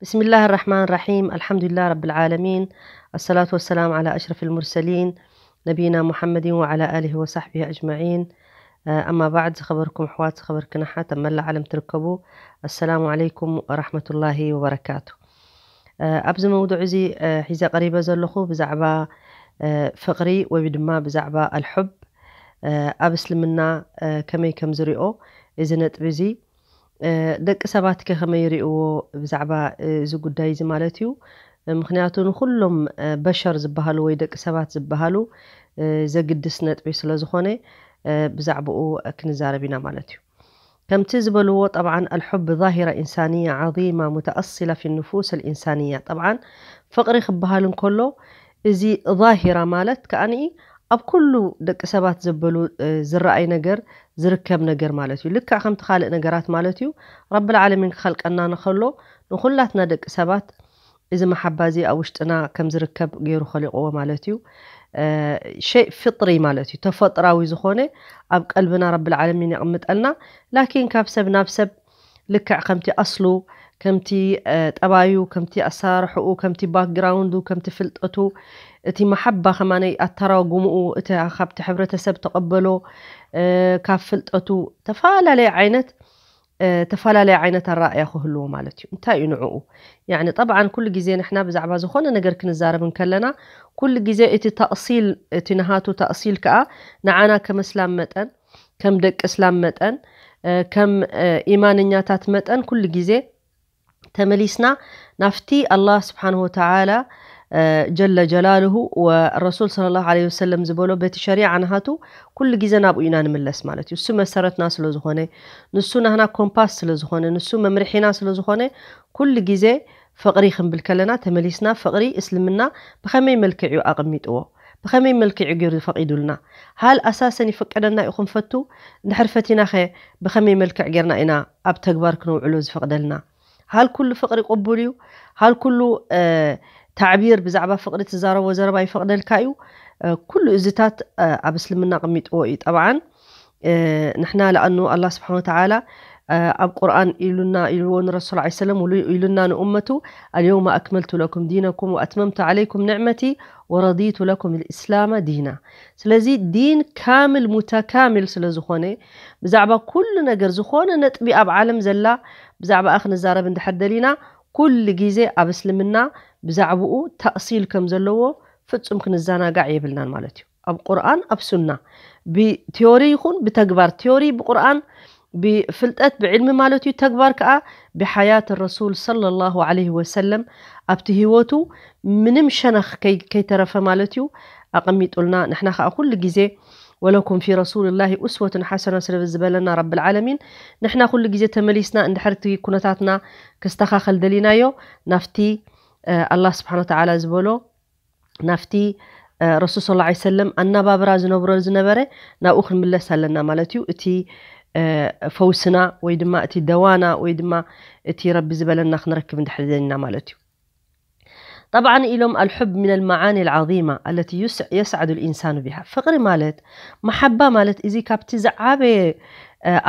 بسم الله الرحمن الرحيم. الحمد لله رب العالمين. الصلاة والسلام على أشرف المرسلين نبينا محمد وعلى آله وصحبه أجمعين. ኣማ ባዕድ፣ ዝኸበርኩም ኣሕዋት፣ ዝኸበርክን ኣሓት ኣብ መላእ ዓለም ትርከቡ፣ ኣሰላሙ ዓለይኩም ወራሕመቱላሂ ወበረካቱ። ኣብዚ መውዱዕ እዚ ሒዘ ቀሪበ ዘለኹ ብዛዕባ ፍቕሪ ወይ ድማ ብዛዕባ ኣልሑብ ኣብ እስልምና ከመይ ከም ዝሪኦ እዚ ነጥቢ እዚ፣ ደቂ ሰባት ከ ከመይ ይሪእዎ ብዛዕባ እዚ ጉዳይ እዚ ማለት እዩ። ምክንያቱ ንኩሎም በሸር ዝበሃሉ ወይ ደቂ ሰባት ዝበሃሉ ዘግድስ ነጥቢ ስለ ዝኾነ ብዛዕባኡ ክንዛረብ ኢና ማለት እዩ። ከምቲ ዝበልዎ ጠብዓን ኣልሑብ ዛሂራ ኢንሳንያ ዓዚማ ሙተኣሲላ ፊ ንፉስ ልኢንሳንያ። ጠብዓን ፍቕሪ ክበሃል እንከሎ እዚ ዛሂራ ማለት ከኣኒ ኣብ ኩሉ ደቂ ሰባት ዘበሉ ዝረኣይ ነገር ዝርከብ ነገር ማለት እዩ። ልክዕ ከምቲ ካልእ ነገራት ማለት እዩ። ረብል ዓለሚን ክኸልቀና ንኸሎ ንኹላትና ደቂ ሰባት እዚ መሓባ እዚ ኣብ ውሽጥና ከም ዝርከብ ገይሩ ኸሊቕዎ ማለት እዩ። ሸይ ፍጥሪ ማለት እዩ። ተፈጥራዊ ዝኾነ ኣብ ቀልብና ረብል ዓለሚን የቕምጠልና። ላኪን ካብ ሰብ ናብ ሰብ ልክዕ ከምቲ ኣስሉ፣ ከምቲ ጠባዩ፣ ከምቲ ኣሰራርሕኡ፣ ከምቲ ባክግራውንዱ፣ ከምቲ ፍልጠቱ፣ እቲ መሓባ ከማነይ ኣተራጉምኡ፣ እቲ ካብቲ ሕብረተሰብ ተቐበሎ፣ ካብ ፍልጠቱ ተፈላለየ ዓይነት ተፈላለየ ዓይነት ኣረኣእያ ክህልዎ ማለት እዩ። እንታይ እዩ ንዕኡ? ያዕኒ ጠብዓን ኩሉ ግዜ ንሕና ብዛዕባ ዝኾነ ነገር ክንዛረብ እንከለና ኩሉ ግዜ እቲ ተእሲል፣ እቲ ንሃቱ ተእሲል ከኣ ንዓና ከም እስላም መጠን፣ ከም ደቂ እስላም መጠን፣ ከም ኢማንኛታት መጠን ኩሉ ግዜ ተመሊስና ናፍቲ ኣላህ ስብሓንሁ ወተዓላ ጀለ ጀላልሁ ወረሱል ሰለላሁ ዐለይሂ ወሰለም ዝበሎ በቲ ሸሪዓ ንሃቱ ኩሉ ግዜ ናብኡ ኢና ንምለስ ማለት እዩ። እሱ መሰረትና ስለ ዝኾነ፣ ንሱ ናህና ኮምፓስ ስለ ዝኾነ፣ ንሱ መምርሒና ስለ ዝኾነ ኩሉ ግዜ ፍቕሪ ክንብል ከለና ተመሊስና ፍቕሪ እስልምና ብኸመይ መልክዕ እዩ ኣቐሚጥዎ? ብኸመይ መልክዕ እዩ ገይሩ ፈቒዱልና? ሃል ኣሳሰን ይፍቀደና እዩ ክንፈቱ? እንድሕር ፈቲናኸ ብኸመይ መልክዕ ጌርና ኢና ኣብ ተግባር ክነውዕሎ ዝፈቕደልና? ሃል ኩሉ ፍቕሪ ቅቡል እዩ? ሃል ኩሉ ታዕቢር ብዛዕባ ፍቕሪ ትዛረቦ ዘረባ ይፈቕደልካ እዩ? ኩሉ እዚታት ኣብ እስልምና ኣቕሚጥዎ እዩ። ጠብዓን ንሕና ለኣኑ ኣላህ ስብሓን ወተዓላ ኣብ ቁርኣን ኢሉና ኢልዎ ንረሱል ዐለይሂ ሰለም ኢሉና ንኡመቱ፣ ኣልየውመ ኣክመልቱ ለኩም ዲነኩም ወኣትመምቱ ዐለይኩም ንዕመቲ ወረዲቱ ለኩም ልእስላመ ዲና። ስለዚ ዲን ካምል ሙተካሚል ስለ ዝኾነ ብዛዕባ ኩሉ ነገር ዝኾነ ነጥቢ ኣብ ዓለም ዘላ ብዛዕባኣ ክንዛረብ እንድሕር ደሊና ኩሉ ግዜ ኣብ እስልምና ብዛዕባኡ ተእሲል ከም ዘለዎ ፍጹም ክንዘናጋዕ የብልናን ማለት እዩ። ኣብ ቁርኣን ኣብ ሱና ብቲዮሪ ይኹን ብተግባር፣ ቲዮሪ ብቁርኣን ብፍልጠት ብዕልሚ ማለት እዩ። ተግባር ከኣ ብሓያት ረሱል ሰለላሁ ዐለይሂ ወሰለም ኣብቲ ህይወቱ ምንም ሸነኽ ከይተረፈ ማለት እዩ ኣቐሚጡልና። ንሕና ከኣ ኩሉ ግዜ ወለኩም ፊ ረሱልላሂ ኡስወቱን ሓሰና ስለ ዝበለና ረብል ዓለሚን፣ ንሕና ኩሉ ግዜ ተመሊስና እንድሕር እቲ ኩነታትና ክስተኻኸል ደሊናዮ ናፍቲ ኣላህ ስብሓን ወተዓላ ዝበሎ ናፍቲ ረሱል ስለ ላ ሰለም ኣናባብራ ዝነብሮ ዝነበረ ናብኡ ክንምለስ ኣለና ማለት እዩ። እቲ ፈውስና ወይ ድማ እቲ ደዋና ወይ ድማ እቲ ረቢ ዝበለና ክንረክብ እንድሕር ዘለና ማለት እዩ። ጠብዓን ኢሎም ኣልሑብ ሚን ኣልመዓኒ ኣልዓዚማ ኣለቲ የስዓዱ ልኢንሳኑ ቢሃ። ፍቕሪ ማለት መሓባ ማለት እዚ ካብቲ ዝዓበየ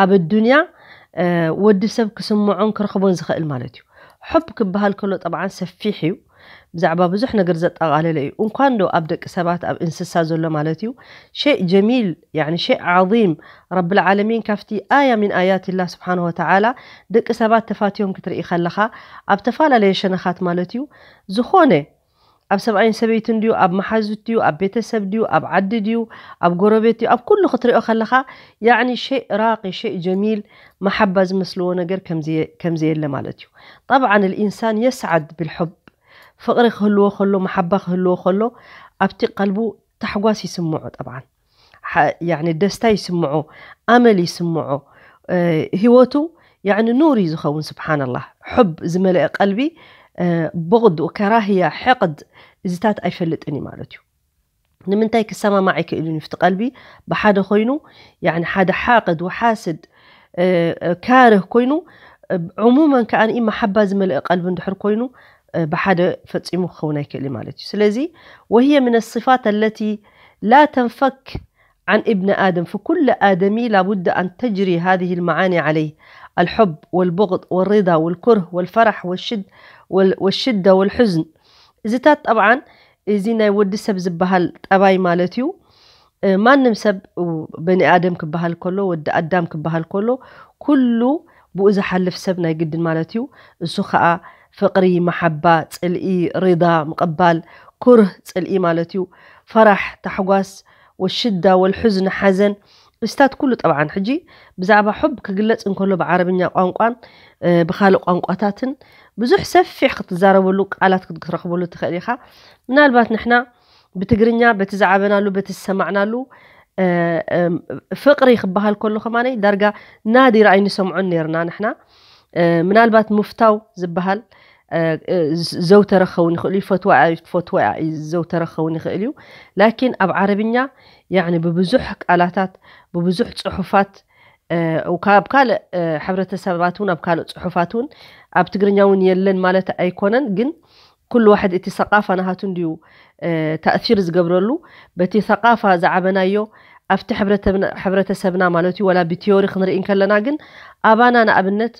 ኣብ ኣዱንያ ወዲ ሰብ ክስምዖን ክረኽቦን ዝኽእል ማለት እዩ። ሑብ ክበሃል ከሎ ጠብዓን ሰፊሕ እዩ። ብዛዕባ ብዙሕ ነገር ዘጠቓለለ እዩ። እንኳን ዶ ኣብ ደቂ ሰባት ኣብ እንስሳ ዘሎ ማለት እዩ። ሸይ ጀሚል ያኒ ሸይ ዓዚም ረብል ዓለሚን ካብቲ ኣያ ሚን ኣያትላ ስብሓን ወተዓላ ደቂ ሰባት ተፋትዮም ክትርኢ ከለኻ ኣብ ተፈላለየ ሸነኻት ማለት እዩ ዝኾነ ኣብ ሰብኣይን ሰበይትን ድዩ ኣብ መሓዙት ድዩ ኣብ ቤተሰብ ድዩ ኣብ ዓዲ ድዩ ኣብ ጎረቤት ድዩ ኣብ ኩሉ ክትሪኦ ከለኻ ያኒ ሸይ ራቂ ሸይ ጀሚል መሓባ ዝመስልዎ ነገር ከምዘየለ ማለት እዩ። ጠብዓን ልኢንሳን የስዓድ ብልሑብ ፍቕሪ ክህልዎ ከሎ መሓባ ክህልዎ ከሎ ኣብቲ ቀልቡ ታሕጓስ ይስምዖ። ጠብዓን ደስታ ይስምዖ፣ ኣመል ይስምዖ። ህይወቱ ያኒ ኑር እዩ ዝኸውን። ስብሓንላህ ሑብ ዝመልአ ቀልቢ ብቕድ ከራህያ ሕቕድ እዚታት ኣይፈልጥን እዩ ማለት እዩ። ንምንታይ ክሰማማዕ ኣይክእልን እዩ ፍቲ ቀልቢ ብሓደ ኮይኑ ያኒ ሓደ ሓቅድ ወሓስድ ካርህ ኮይኑ ዕሙመን ከኣ መሓባ ዝመልአ ቀልቢ እንድሕር ኮይኑ ብሓደ ፈጺሙ ክኸውን ኣይክእል ማለት እዩ። ስለዚ وهي من الصفات التي لا تنفك عن ابن آدم فكل آدمي لابد أن تجري هذه المعاني عليه الحب والبغض والرضا والكره والفرح والشد والشدة والحزن። እዚታት ጠብዓን እዚ ናይ ወዲ ሰብ ዝበሃል ጠባይ ማለት እዩ። ማንም ሰብ፣ በኒ ኣደም ክበሃል ከሎ፣ ወዲ ኣዳም ክበሃል ከሎ፣ ኩሉ ብኡ ዝሓልፍ ሰብ ናይ ግድን ማለት እዩ። እሱ ከዓ ፍቕሪ፣ መሓባ፣ ፅልኢ፣ ሪዳ፣ ምቕባል፣ ኩርህ፣ ፅልኢ ማለት እዩ። ፈራሕ፣ ታሕጓስ፣ ወሽዳ፣ ወልሑዝን፣ ሓዘን፣ እስታት ኩሉ ጠብዓን። ሕጂ ብዛዕባ ሑብ ክግለጽ እንከሎ ብዓረብኛ ቋንቋን ብካልእ ቋንቋታትን ብዙሕ ሰፊሕ ክትዛረበሉ ቃላት ክትረኽበሉ ትኽእል ኢኻ። ምናልባት ንሕና ብትግርኛ በቲ ዝዓበናሉ በቲ ዝሰማዕናሉ ፍቕሪ ክበሃል ከሎ ከማነይ ዳርጋ ናዲር ኣይንሰምዖን ነርና ንሕና። ምናልባት ምፍታው ዝበሃል ዘውተረ ክኸውን ይኽእል እዩ። ፈትዋ ፈትዋ ዘውተረ ክኸውን ይኽእል እዩ። ላኪን ኣብ ዓረብኛ ያኒ ብብዙሕ ቃላታት ብብዙሕ ፅሑፋት ካብ ካልእ ሕብረተሰባት እውን ኣብ ካልእ ፅሑፋት እውን ኣብ ትግርኛ እውን የለን ማለት ኣይኮነን። ግን ኩሉ ዋሕድ እቲ ሰቃፋ ናሃቱ እንድዩ ተእሲር ዝገብረሉ። በቲ ሰቃፋ ዝዓበናዮ ኣብቲ ሕብረተሰብና ማለት እዩ። ወላ ብቲዮሪ ክንርኢ እንከለና ግን ኣባና ንኣብነት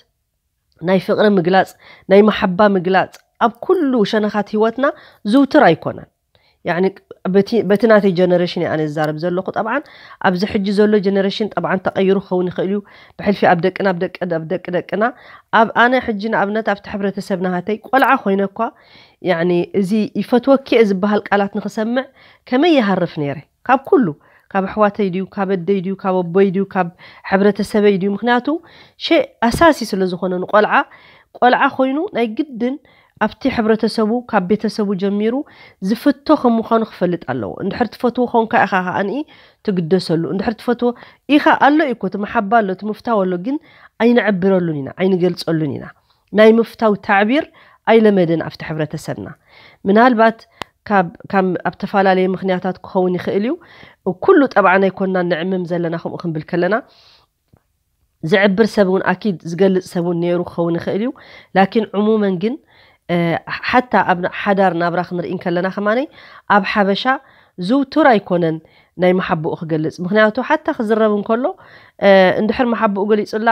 ናይ ፍቕሪ ምግላጽ፣ ናይ መሓባ ምግላጽ ኣብ ኩሉ ሸነኻት ህይወትና ዝውትር ኣይኮነን። ያኒ በቲ ናተይ ጀነሬሽን እየ ኣነ ዝዛረብ ዘለኹ። ጠብዓን ኣብዚ ሕጂ ዘሎ ጀነሬሽን ጠብዓን ተቐይሩ ክኸውን ይኽእል እዩ። ብሕልፊ ኣብ ደቅና ኣብ ደቂ ኣብ ደቂ ደቅና ኣብ ኣነ ሕጂ ንኣብነት ኣብቲ ሕብረተሰብ ናሃተይ ቆልዓ ኮይነ እኳ ያኒ እዚ ይፈትወኪ እየ ዝበሃል ቃላት ንኽሰምዕ ከመይ ይሃርፍ ነይረ። ካብ ኩሉ ካብ ኣሕዋተይ ድዩ ካብ ኣደይ ድዩ ካብ ኣቦይ ድዩ ካብ ሕብረተሰበይ ድዩ ምክንያቱ ሸ ኣሳሲ ስለ ዝኾነ ንቆልዓ ቆልዓ ኮይኑ ናይ ግድን ኣብቲ ሕብረተሰቡ ካብ ቤተሰቡ ጀሚሩ ዝፍቶ ከም ምዃኑ ክፈልጥ ኣለዎ። እንድሕር ትፈትዎ ኾንካ ኢኻ ከኣንኢ ትግደሰሉ። እንድሕር ትፈትዎ ኢኻ ኣሎ እዩ እኮ እቲ መሓባ ኣሎ እቲ ምፍታው ኣሎ ግን ኣይንዕብረሉን ኢና ኣይንገልጸሉን ኢና። ናይ ምፍታው ታዕቢር ኣይለመደን ኣብቲ ሕብረተሰብና። ምናልባት ካብ ካብ ኣብ ተፈላለየ ምክንያታት ክኸውን ይኽእል እዩ። ኩሉ ጠብዓን ኣይኮንናን ንዕምም ዘለና ከምኡ ክንብል ከለና ዝዕብር ሰብ እውን ኣኪድ ዝገልፅ ሰብ እውን ነይሩ ክኸውን ይኽእል እዩ። ላኪን ዕሙመን ግን ሓታ ኣብ ሓዳር ናብራ ክንርኢ ከለና ከማነይ ኣብ ሓበሻ ዝውቱር ኣይኮነን ናይ መሓብኡ ክገልፅ። ምክንያቱ ሓታ ክዝረብ እንከሎ እንድሕር መሓብኡ ገሊፁላ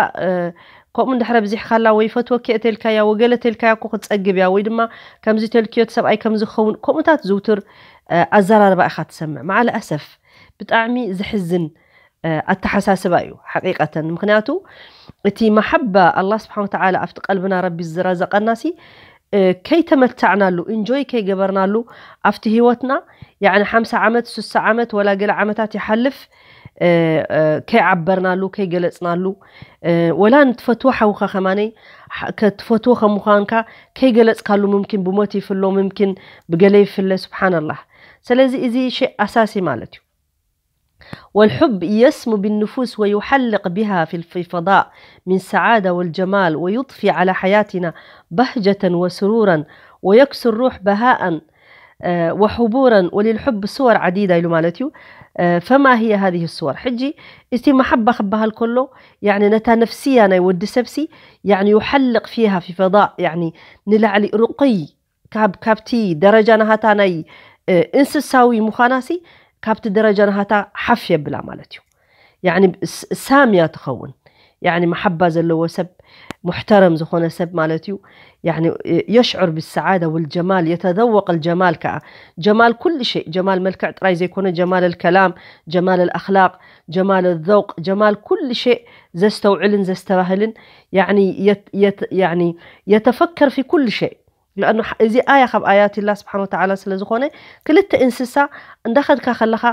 ከምኡ እንድሕር ኣብዚሕካላ ወይ ፈትወኪ እተልካያ ወገለ ተልካያ እኮ ክትፀግብ እያ ወይ ድማ ከምዚ ተልክዮ ሰብኣይ ከምዚ ክኸውን ከምኡታት ዝውቱር ኣዘራርባ ኢካ ትሰምዕ። ማዓል ኣሰፍ ብጣዕሚ ዝሕዝን ኣተሓሳስባ እዩ ሓቂቀተን። ምክንያቱ እቲ መሓባ ኣላ ስብሓን ወተዓላ ኣብቲ ቀልብና ረቢ ዝረዘቀናሲ ከይተመታዕናሉ እንጆይ ከይገበርናሉ ኣብቲ ህይወትና ያኒ ሓምሳ ዓመት ሱሳ ዓመት ወላ ገለ ዓመታት ይሓልፍ ከይዓበርናሉ ከይገለፅናሉ ወላ ንትፈትዎ ሓውካ ከማነይ ከትፈትዎ ከም ምኳንካ ከይገለፅካሉ ምምኪን ብሞት ይፍሎ ምምኪን ብገለ ይፍለ ስብሓንላህ። ስለዚ እዚ ሸ ኣሳሲ ማለት እዩ። والحب يسمو بالنفوس ويحلق بها في في فضاء من سعادة والجمال ويضفي على حياتنا بهجة وسرورا ويكسو الروح بهاء وحبورا وللحب صور عديدة ኢሉ ማለት እዩ። فما هي هذه الصور؟ ሕጂ እቲ መሓባ ክበሃል ከሎ يعني ነታ ነፍስያ ናይ ወዲ ሰብሲ يعني يحلق فيها في فضاء يعني ንላዕሊ ርቑይ ካብ ካብቲ ደረጃ ናሃታ ናይ እንስሳዊ ምዃናሲ ካብቲ ደረጃ ናሃታ ሓፍ የብላ ማለት እዩ። ያኒ ሳምያ ትኸውን። ያኒ መሓባ ዘለዎ ሰብ ሙሕተረም ዝኾነ ሰብ ማለት እዩ። يعني يشعر بالسعادة والجمال يتذوق الجمال ከዓ جمال كل شيء جمال መልክዕ ጥራይ ዘይኮነ جمال الكلام جمال الأخلاق جمال الذوق جمال كل شيء ዘስተውዕልን ዘስተባህልን يعني يتفكر في كل شيء لأنه እዚ ኣያ ካብ ኣያት ላ ስብሓን ወተዓላ ስለ ዝኾነ ክልተ እንስሳ እንዳኸድካ ከለኻ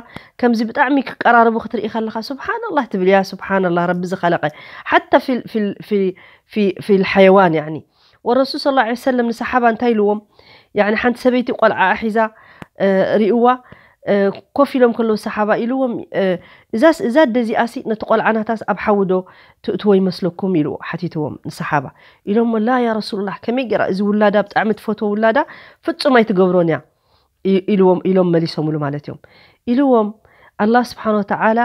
ከምዚ ብጣዕሚ ክቀራረቡ ክትርኢ ከለኻ ስብሓንላህ ትብል ያ ስብሓንላህ ረቢ ዝኸለቀ ሓታ ፊ ልሓየዋን ያኒ ወረሱል ስ ላ ሰለም ንሰሓባ እንታይ ኢልዎም ያኒ ሓንቲ ሰበይቲ ቆልዓ ሒዛ ርእዋ ኮፍ ኢሎም ከለዉ ሰሓባ ኢልዎም እዛስ እዛ ኣደ እዚኣሲ ነቲ ቆልዓ ናታስ ኣብ ሓዊ ዶ ትእትዎ ይመስለኩም ኢሉ ሓቲትዎም ንሰሓባ ኢሎሞ ላ ያ ረሱሉላህ ከመይ ገይራ እዚ ውላዳ ብጣዕሚ ትፈትዎ ውላዳ ፍጹም ኣይትገብሮን እያ ኢልዎም ኢሎም መሊሶምሉ ማለት እዮም ኢልዎም ኣላህ ስብሓን ወተዓላ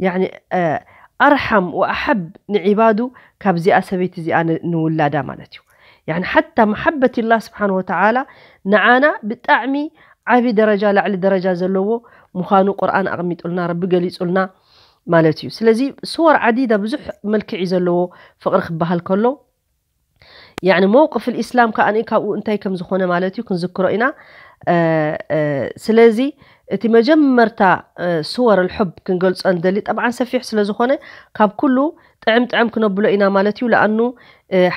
ያኒ ኣርሓም ወኣሓብ ንዒባዱ ካብዚኣ ሰበይቲ እዚኣ ንውላዳ ማለት እዩ ያኒ ሓታ መሓበት ላ ስብሓን ወተዓላ ንዓና ብጣዕሚ ዓቢ ደረጃ ላዕሊ ደረጃ ዘለዎ ምዃኑ ቁርኣን ኣቕሚጡልና ረቢ ገሊጹልና ማለት እዩ። ስለዚ ስወር ዓዲዳ ብዙሕ መልክዕ እዩ ዘለዎ ፍቕሪ ክበሃል ከሎ። ያኒ መውቅፍ ልእስላም ከኣ ካብኡ እንታይ ከም ዝኾነ ማለት እዩ ክንዝክሮ ኢና። ስለዚ እቲ መጀመርታ ስወር ልሑብ ክንገልጾ ንደሊ፣ ጠብዓን ሰፊሕ ስለ ዝኾነ ካብ ኩሉ ጥዕም ጥዕም ክነብሎ ኢና ማለት እዩ። ለኣኑ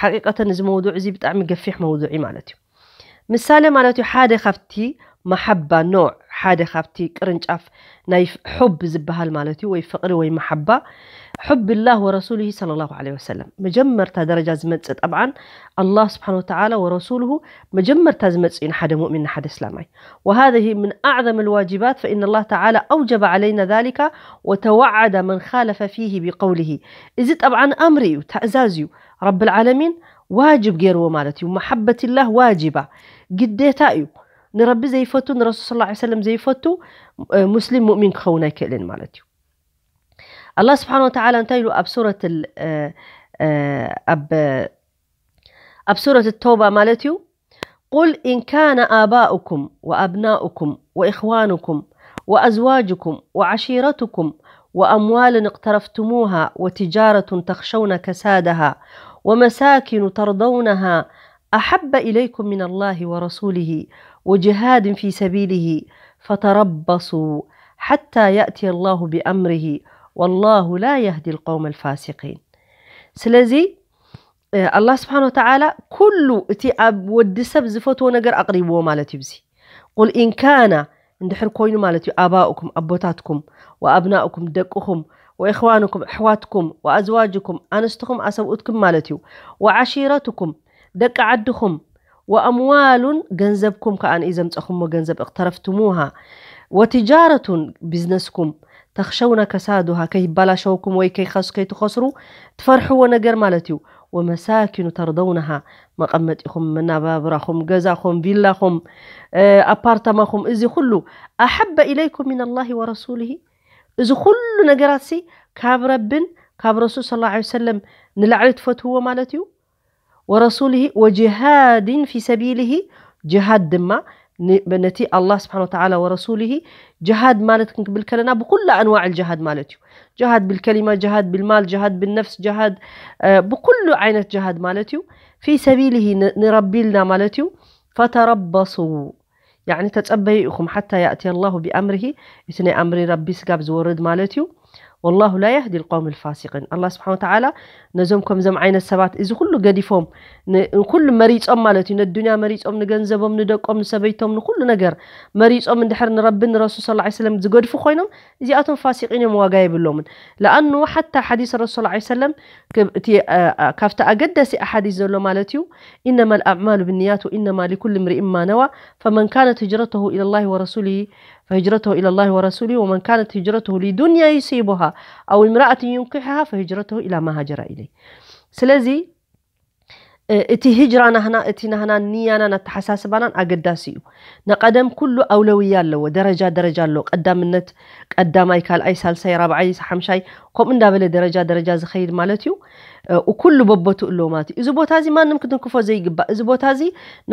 ሓቂቀተን እዚ መውዱዕ እዚ ብጣዕሚ ገፊሕ መውዱዕ እዩ ማለት እዩ። ምሳሌ ማለት እዩ ሓደ ካብቲ መሓባ ኖዕ፣ ሓደ ካብቲ ቅርንጫፍ ናይ ሑብ ዝበሃል ማለት እዩ፣ ወይ ፍቕሪ ወይ መሓባ። ሑብ ላህ ወረሱልሂ ሰለላሁ ዐለይሂ ወሰለም መጀመርታ ደረጃ ዝመጽእ ጠብዓን ኣላህ ስብሓን ወተዓላ ወረሱልሁ መጀመርታ ዝመጽእ እዩ ንሓደ ሙእሚን ንሓደ እስላማይ። وهذه من أعظم الواجبات فإن الله تعالى أوجب علينا ذلك وتوعد من خالف فيه بقوله. እዚ ጠብዓን ኣምሪ እዩ፣ ተእዛዝ እዩ። ረብል ዓለሚን ዋጅብ ገይርዎ ማለት እዩ። መሓበትላህ ዋጅባ ግዴታ እዩ። ንረቢ ዘይፈቱ ንረሱል ሰለላሁ ዐለይሂ ወሰለም ዘይፈቱ ሙስሊም ሙእሚን ክኸውን ኣይክእልን ማለት እዩ። ኣላህ ስብሓን ወተዓላ እንታይ ኢሉ ኣብ ሱረት ኣብ ኣብ ሱረት ተውባ ማለት እዩ። قل إن كان آباؤكم وأبناؤكم وإخوانكم وأزواجكم وعشيرتكم وأموال اقترفتموها وتجارة تخشون كسادها ومساكن ترضونها أحب إليكم من الله ورسوله وجهاد في سبيله فتربصوا حتى يأتي الله بأمره والله لا يهدي القوم الفاسقين. ስለዚ ኣላህ ስብሓን ወተዓላ ኩሉ እቲ ኣብ ወዲ ሰብ ዝፈትዎ ነገር ኣቕሪብዎ ማለት እዩ። እዚ ቁል ኢንካና እንድሕር ኮይኑ ማለት እዩ ኣባኡኩም ኣቦታትኩም ወኣብናኡኩም ደቅኹም ወእኽዋኑኩም ኣሕዋትኩም ወኣዝዋጅኩም ኣንስትኹም ኣሰብኡትኩም ማለት እዩ ወዓሺረትኩም ደቂ ዓድኹም ወኣምዋሉን ገንዘብኩም ከኣ ንእዘምፀኹሞ ገንዘብ እቅተረፍትሙሃ ወትጃረቱን ቢዝነስኩም ተኽሸውነ ከሳዱሃ ከይባላሸውኩም ወይ ከይኸስ ከይትኸስሩ ትፈርሕዎ ነገር ማለት እዩ። ወመሳኪኑ ተርደውነሃ መቐመጢኹም መናባብራኹም ገዛኹም ቪላኹም ኣፓርታማኹም እዚ ኩሉ ኣሐበ ኢለይኩም ሚን ኣላሂ ወረሱሊሂ እዚ ኩሉ ነገራት ሲ ካብ ረብን ካብ ረሱል ስለ ላ ሰለም ንላዕሊ ትፈትውዎ ማለት እዩ። ወረሱሊሂ ወጅሃድን ፊ ሰቢሊሂ ጅሃድ ድማ ነቲ ኣላህ ስብሓን ወተዓላ ወረሱሊሂ ጅሃድ ማለት ክንክብል ከለና ብኩሉ ኣንዋዕ ጅሃድ ማለት እዩ። ጅሃድ ብልከሊማ ጅሃድ ብልማል ጅሃድ ብነፍስ ጅሃድ ብኩሉ ዓይነት ጅሃድ ማለት እዩ። ፊ ሰቢሊሂ ንረቢልና ማለት እዩ። ፈተረበሱ ያኒ ተጸበዩ ኢኹም ሓታ ያእትየ ኣላሁ ቢኣምርሂ እቲ ናይ ኣምሪ ረቢ ስጋብ ዝወርድ ማለት እዩ። ወላሁ ላ የህዲ ልቀውም ልፋሲቂን ኣላ ስብሓን ወተዓላ ነዞም ከምዞም ዓይነት ሰባት እዚ ኩሉ ገዲፎም ኩሉ መሪጾም ማለት እዩ ነዱንያ መሪጾም ንገንዘቦም ንደቆም ንሰበይቶም ንኩሉ ነገር መሪጾም እንድሕር ንረቢ ንረሱል ስ ሰለም ዝገድፉ ኮይኖም እዚኣቶም ፋሲቂን እዮም ዋጋ የብሎምን። ለኣኑ ሓታ ሓዲስ ረሱል ስ ሰለም ካብቲ ኣገዳሲ ኣሓዲስ ዘሎ ማለት እዩ ኢነማ ልኣዕማሉ ብንያት ወኢነማ ሊኩል ምርኢን ማ ነዋ ፈመን ካነት ህጅረተሁ ኢለላሂ ወረሱሊሂ ፈህጅረተሁ ኢለላሂ ወረሱሊሂ ወመን ካነት ህጅረተሁ ሊዱንያ ዩሲቡሃ ኣው እምረኣትን ዩንኪሑሃ ፈህጅረተሁ ኢላ ማ ሃጀረ ኢለይህ። ስለዚ እቲ ህጅራ ናህና እቲ ናህናን ንያናን ኣተሓሳስባናን ኣገዳሲ እዩ። ንቐደም ኩሉ ኣውለውያ ኣለዎ፣ ደረጃ ደረጃ ኣለዎ፣ ቀዳምነት ቀዳማይ ካልኣይ ሳልሳይ ራብዓይ ሓምሻይ ከምኡ እንዳበለ ደረጃ ደረጃ ዝኸይድ ማለት እዩ። ኩሉ በቦቱ ኣለዎ ማለት እዩ። እዚ ቦታ እዚ ማንም ክትንክፎ ዘይግባእ እዚ ቦታ እዚ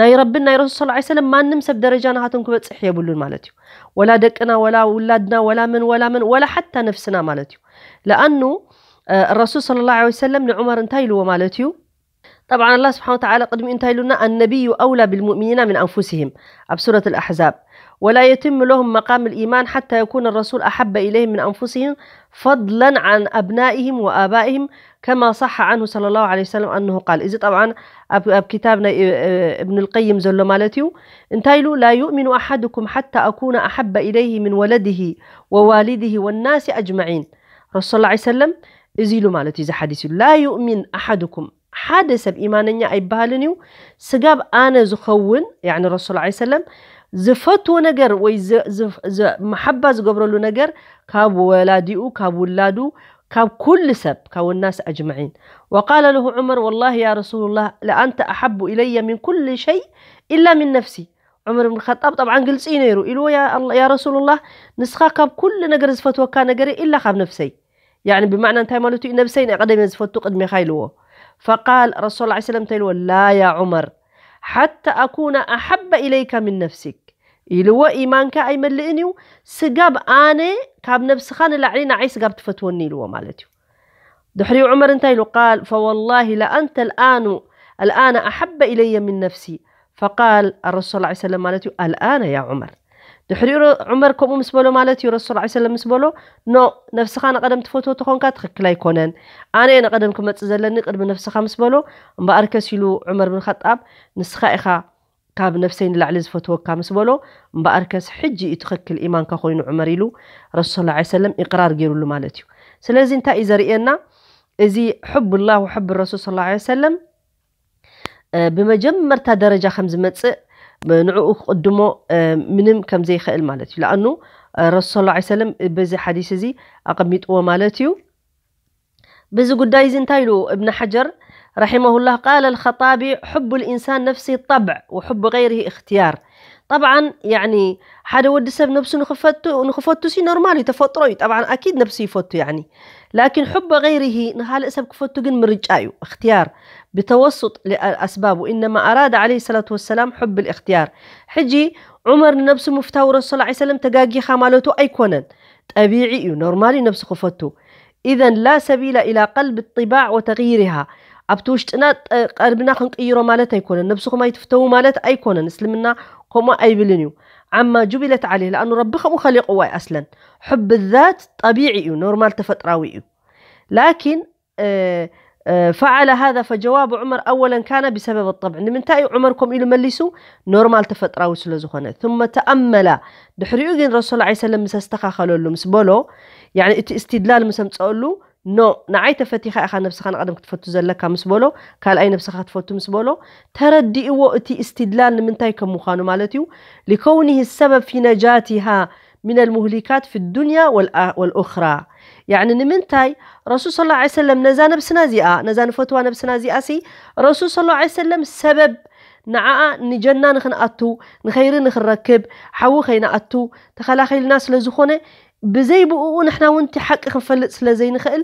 ናይ ረብን ናይ ረሱል ስ ሰለም ማንም ሰብ ደረጃ ናሃቶም ክበፅሕ የብሉን ማለት እዩ። ወላ ደቅና ወላ ውላድና ወላ መን ወላ መን ወላ ሓታ ነፍስና ማለት እዩ። ለኣኑ ረሱል ስለ ላ ሰለም ንዑመር እንታይ ኢልዎ ማለት እዩ። ጠብዓን ኣላ ስብሓን ወተዓላ ቅድሚኡ እንታይ ኢሉና ኣነቢዩ ኣውላ ብልሙእሚኒና ምን ኣንፉሲሂም ኣብ ሱረት ልኣሕዛብ ወላ የትም ለሁም መቃም ልኢማን ሓታ የኩነ ረሱል ኣሓበ ኢለይህም ምን ኣንፉሲሂም ፈضلا عن أبنائهم وآبائهم كما صح عنه صلى الله عليه وسلم أنه قال እዚ ጠብዓን ኣብ ክታብ ናይ እብን ልቀይም ዘሎ ማለት እዩ። እንታይ ኢሉ ላ ዩእሚኑ ኣሓድኩም ሓታ ኣኩነ ኣሓበ ኢለይህ ምን ወለድህ ወዋልድህ ወናሲ ኣጅመዒን ረሱል ላ ሰለም እዚ ኢሉ ማለት እዩ። እዚ ሓዲስ ኢሉ ላ ዩእሚን ኣሓድኩም ሓደ ሰብ ኢማነኛ ኣይበሃልን እዩ ስጋብ ኣነ ዝኸውን ያኒ ረሱል ላ ሰለም ዝፈትዎ ነገር ወይ መሓባ ዝገብረሉ ነገር ካብ ወላዲኡ ካብ ውላዱ ካብ ኩሉ ሰብ ካብ ወናስ ኣጅመዒን ወቃለ ለሁ ዑመር ወላሂ ያ ረሱሉላህ ለኣንተ ኣሓቡ ኢለየ ምን ኩል ሸይ ኢላ ምን ነፍሲ ዑመር ብን ኸጣብ ጠብዓን ግልፂ እዩ ነይሩ ኢልዎ ያ ረሱሉላህ ንስኻ ካብ ኩሉ ነገር ዝፈትወካ ነገር ኢላ ካብ ነፍሰይ ያኒ ብማዕና እንታይ ማለት እዩ ነብሰይ ናይ ቀደም እየ ዝፈቱ ቅድሜኻ ኢልዎ ፈቃል ረሱል ላ ሰለም እንታይ ኢልዎ ላ ያ ዑመር ሓታ ኣኩነ ኣሓበ ኢለይካ ምን ነፍሲክ ኢልዎ። ኢማንካ ኣይመልእን እዩ፣ ስጋብ ኣነ ካብ ነብስኻ ንላዕሊ ንዓይ ስጋብ ትፈትወኒ ኢልዎ ማለት እዩ። ድሕሪኡ ዑመር እንታይ ኢሉ? قال فوالله لأنت الآن الآن أحب إلي من نفسي فقال الرسول صلى الله عليه وسلم ማለት እዩ الآن يا عمر ድሕሪኡ ዑመር ከምኡ ምስ በሎ ማለት እዩ ረሱል ላ ሰለም ምስ በሎ ኖ ነብስኻ ንቐደም ትፈትዎ ተኾንካ ትኽክል ኣይኮነን ኣነ ንቐደም ክመፅእ ዘለኒ ቅድሚ ነብስኻ ምስ በሎ እምበኣርከስ ኢሉ ዑመር ብን ኸጣብ ንስኻ ኢኻ ካብ ነፍሰይ ንላዕሊ ዝፈትወካ ምስ በሎ እምበኣርከስ ሕጂ እዩ ትኽክል ኢማንካ ኮይኑ ዑመር ኢሉ ረሱል ላ ሰለም ኢቅራር ገይሩሉ ማለት እዩ ስለዚ እንታይ እዩ ዘርእየና እዚ ሕቡላህ ወሕብ ረሱል ስ ሰለም ብመጀመርታ ደረጃ ከም ዝመፅእ ንዕኡ ክቕድሞ ምንም ከም ዘይኽእል ማለት እዩ ለኣኑ ረሱል ላ ሰለም በዚ ሓዲስ እዚ ኣቐሚጥዎ ማለት እዩ በዚ ጉዳይ እዚ እንታይ ኢሉ እብን ሓጀር رحمه الله قال الخطابي حب الإنسان نفسه طبع وحب غيره اختيار طبعا يعني ሓደ ወዲ ሰብ ነብሱ ንክፈቱ ንክፈቱ ሲ ኖርማል እዩ ተፈጥሮ እዩ طبعا أكيد ነብሱ ይፈቱ يعني لكن حب غيره ንካልእ ሰብ ክፈቱ ግን ምርጫ እዩ اختيار بتوسط الأسباب وإنما أراد عليه الصلاة والسلام حب الاختيار ሕጂ ዑመር ንነብሱ ምፍታው ረሱል ላ ሰለም ተጋጊኻ ማለቱ ኣይኮነን ጠቢዒ እዩ ኖርማል እዩ ነብሱ ክፈቱ إذا لا سبيل إلى قلب الطباع وتغييرها ኣብቲ ውሽጥና ቀልብና ክንቅይሮ ማለት ኣይኮነን ነብስኹም ኣይትፍተዉ ማለት ኣይኮነን እስልምና ከምኡ ኣይብልን እዩ عما جبلت عليه لأنه ربي ከምኡ خلقوا أصلا حب الذات طبيعي እዩ ኖርማል ተፈጥራዊ እዩ لكن فعل هذا فجواب عمر أولا كان بسبب الطبع ንምንታይ እዩ ዑመር ከምኡ ኢሉ መሊሱ ኖርማል ተፈጥራዊ ስለ ዝኾነ ثم تأمل ድሕሪኡ ግን ረሱል ላ ሰለም ምስ ኣስተኻኸለሉ ምስ በሎ يعني እቲ እስትድላል ምስ ኣምፀአሉ ኖ ንዓይ ተፈቲኻ ኢኻ ነብስኻ ንቐደም ክትፈቱ ዘለካ ምስ በሎ ካልኣይ ነብስኻ ክትፈቱ ምስ በሎ ተረዲእዎ እቲ እስትድላል ንምንታይ ከም ምዃኑ ማለት እዩ لكونه السبب في نجاتها من المهلكات في الدنيا والأخرى يعني ንምንታይ ረሱል صلى الله عليه وسلم ነዛ ነብስና እዚኣ ነዛ ንፈትዋ ነብስና እዚኣ ሲ ረሱል صلى الله عليه وسلم ሰበብ ንዓኣ ንጀና ንክንኣቱ ንኸይሪ ንክንረክብ ሓዊ ከይንኣቱ ተኸላኺልና ስለ ዝኾነ ብዘይ ብኡ ንሕና እውን እቲ ሓቂ ክንፈልጥ ስለ ዘይንኽእል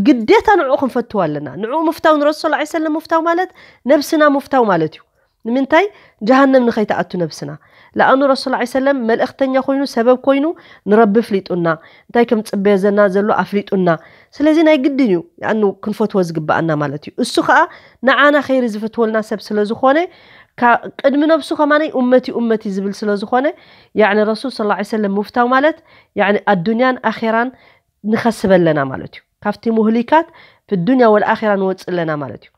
ግዴታ ንዕኡ ክንፈትዋ ኣለና ንዕኡ ምፍታው ንረሱል صلى الله عليه وسلم ምፍታው ማለት ነብስና ምፍታው ማለት እዩ ንምንታይ ጀሃነም ንኸይትኣቱ ነብስና ለኣኑ ረሱል ላ ሰለም መልእኽተኛ ኮይኑ ሰበብ ኮይኑ ንረቢ ፍሊጡና እንታይ ከም ፅበየዘና ዘሎ ኣፍሊጡና ስለዚ ናይ ግድን እዩ ኣኑ ክንፈትዎ ዝግበኣና ማለት እዩ እሱ ከዓ ንዓና ኸይሪ ዝፈትወልና ሰብ ስለ ዝኾነ ቅድሚ ነብሱ ከማነይ እመቲ እመቲ ዝብል ስለ ዝኾነ ያዕኒ ረሱል ስለ ላ ሰለም ምፍታው ማለት ያዕኒ ኣዱንያን ኣኼራን ንኸስበ ኣለና ማለት እዩ ካብቲ ሙህሊካት في الدنيا والآخرة ንወፅእ ኣለና ማለት እዩ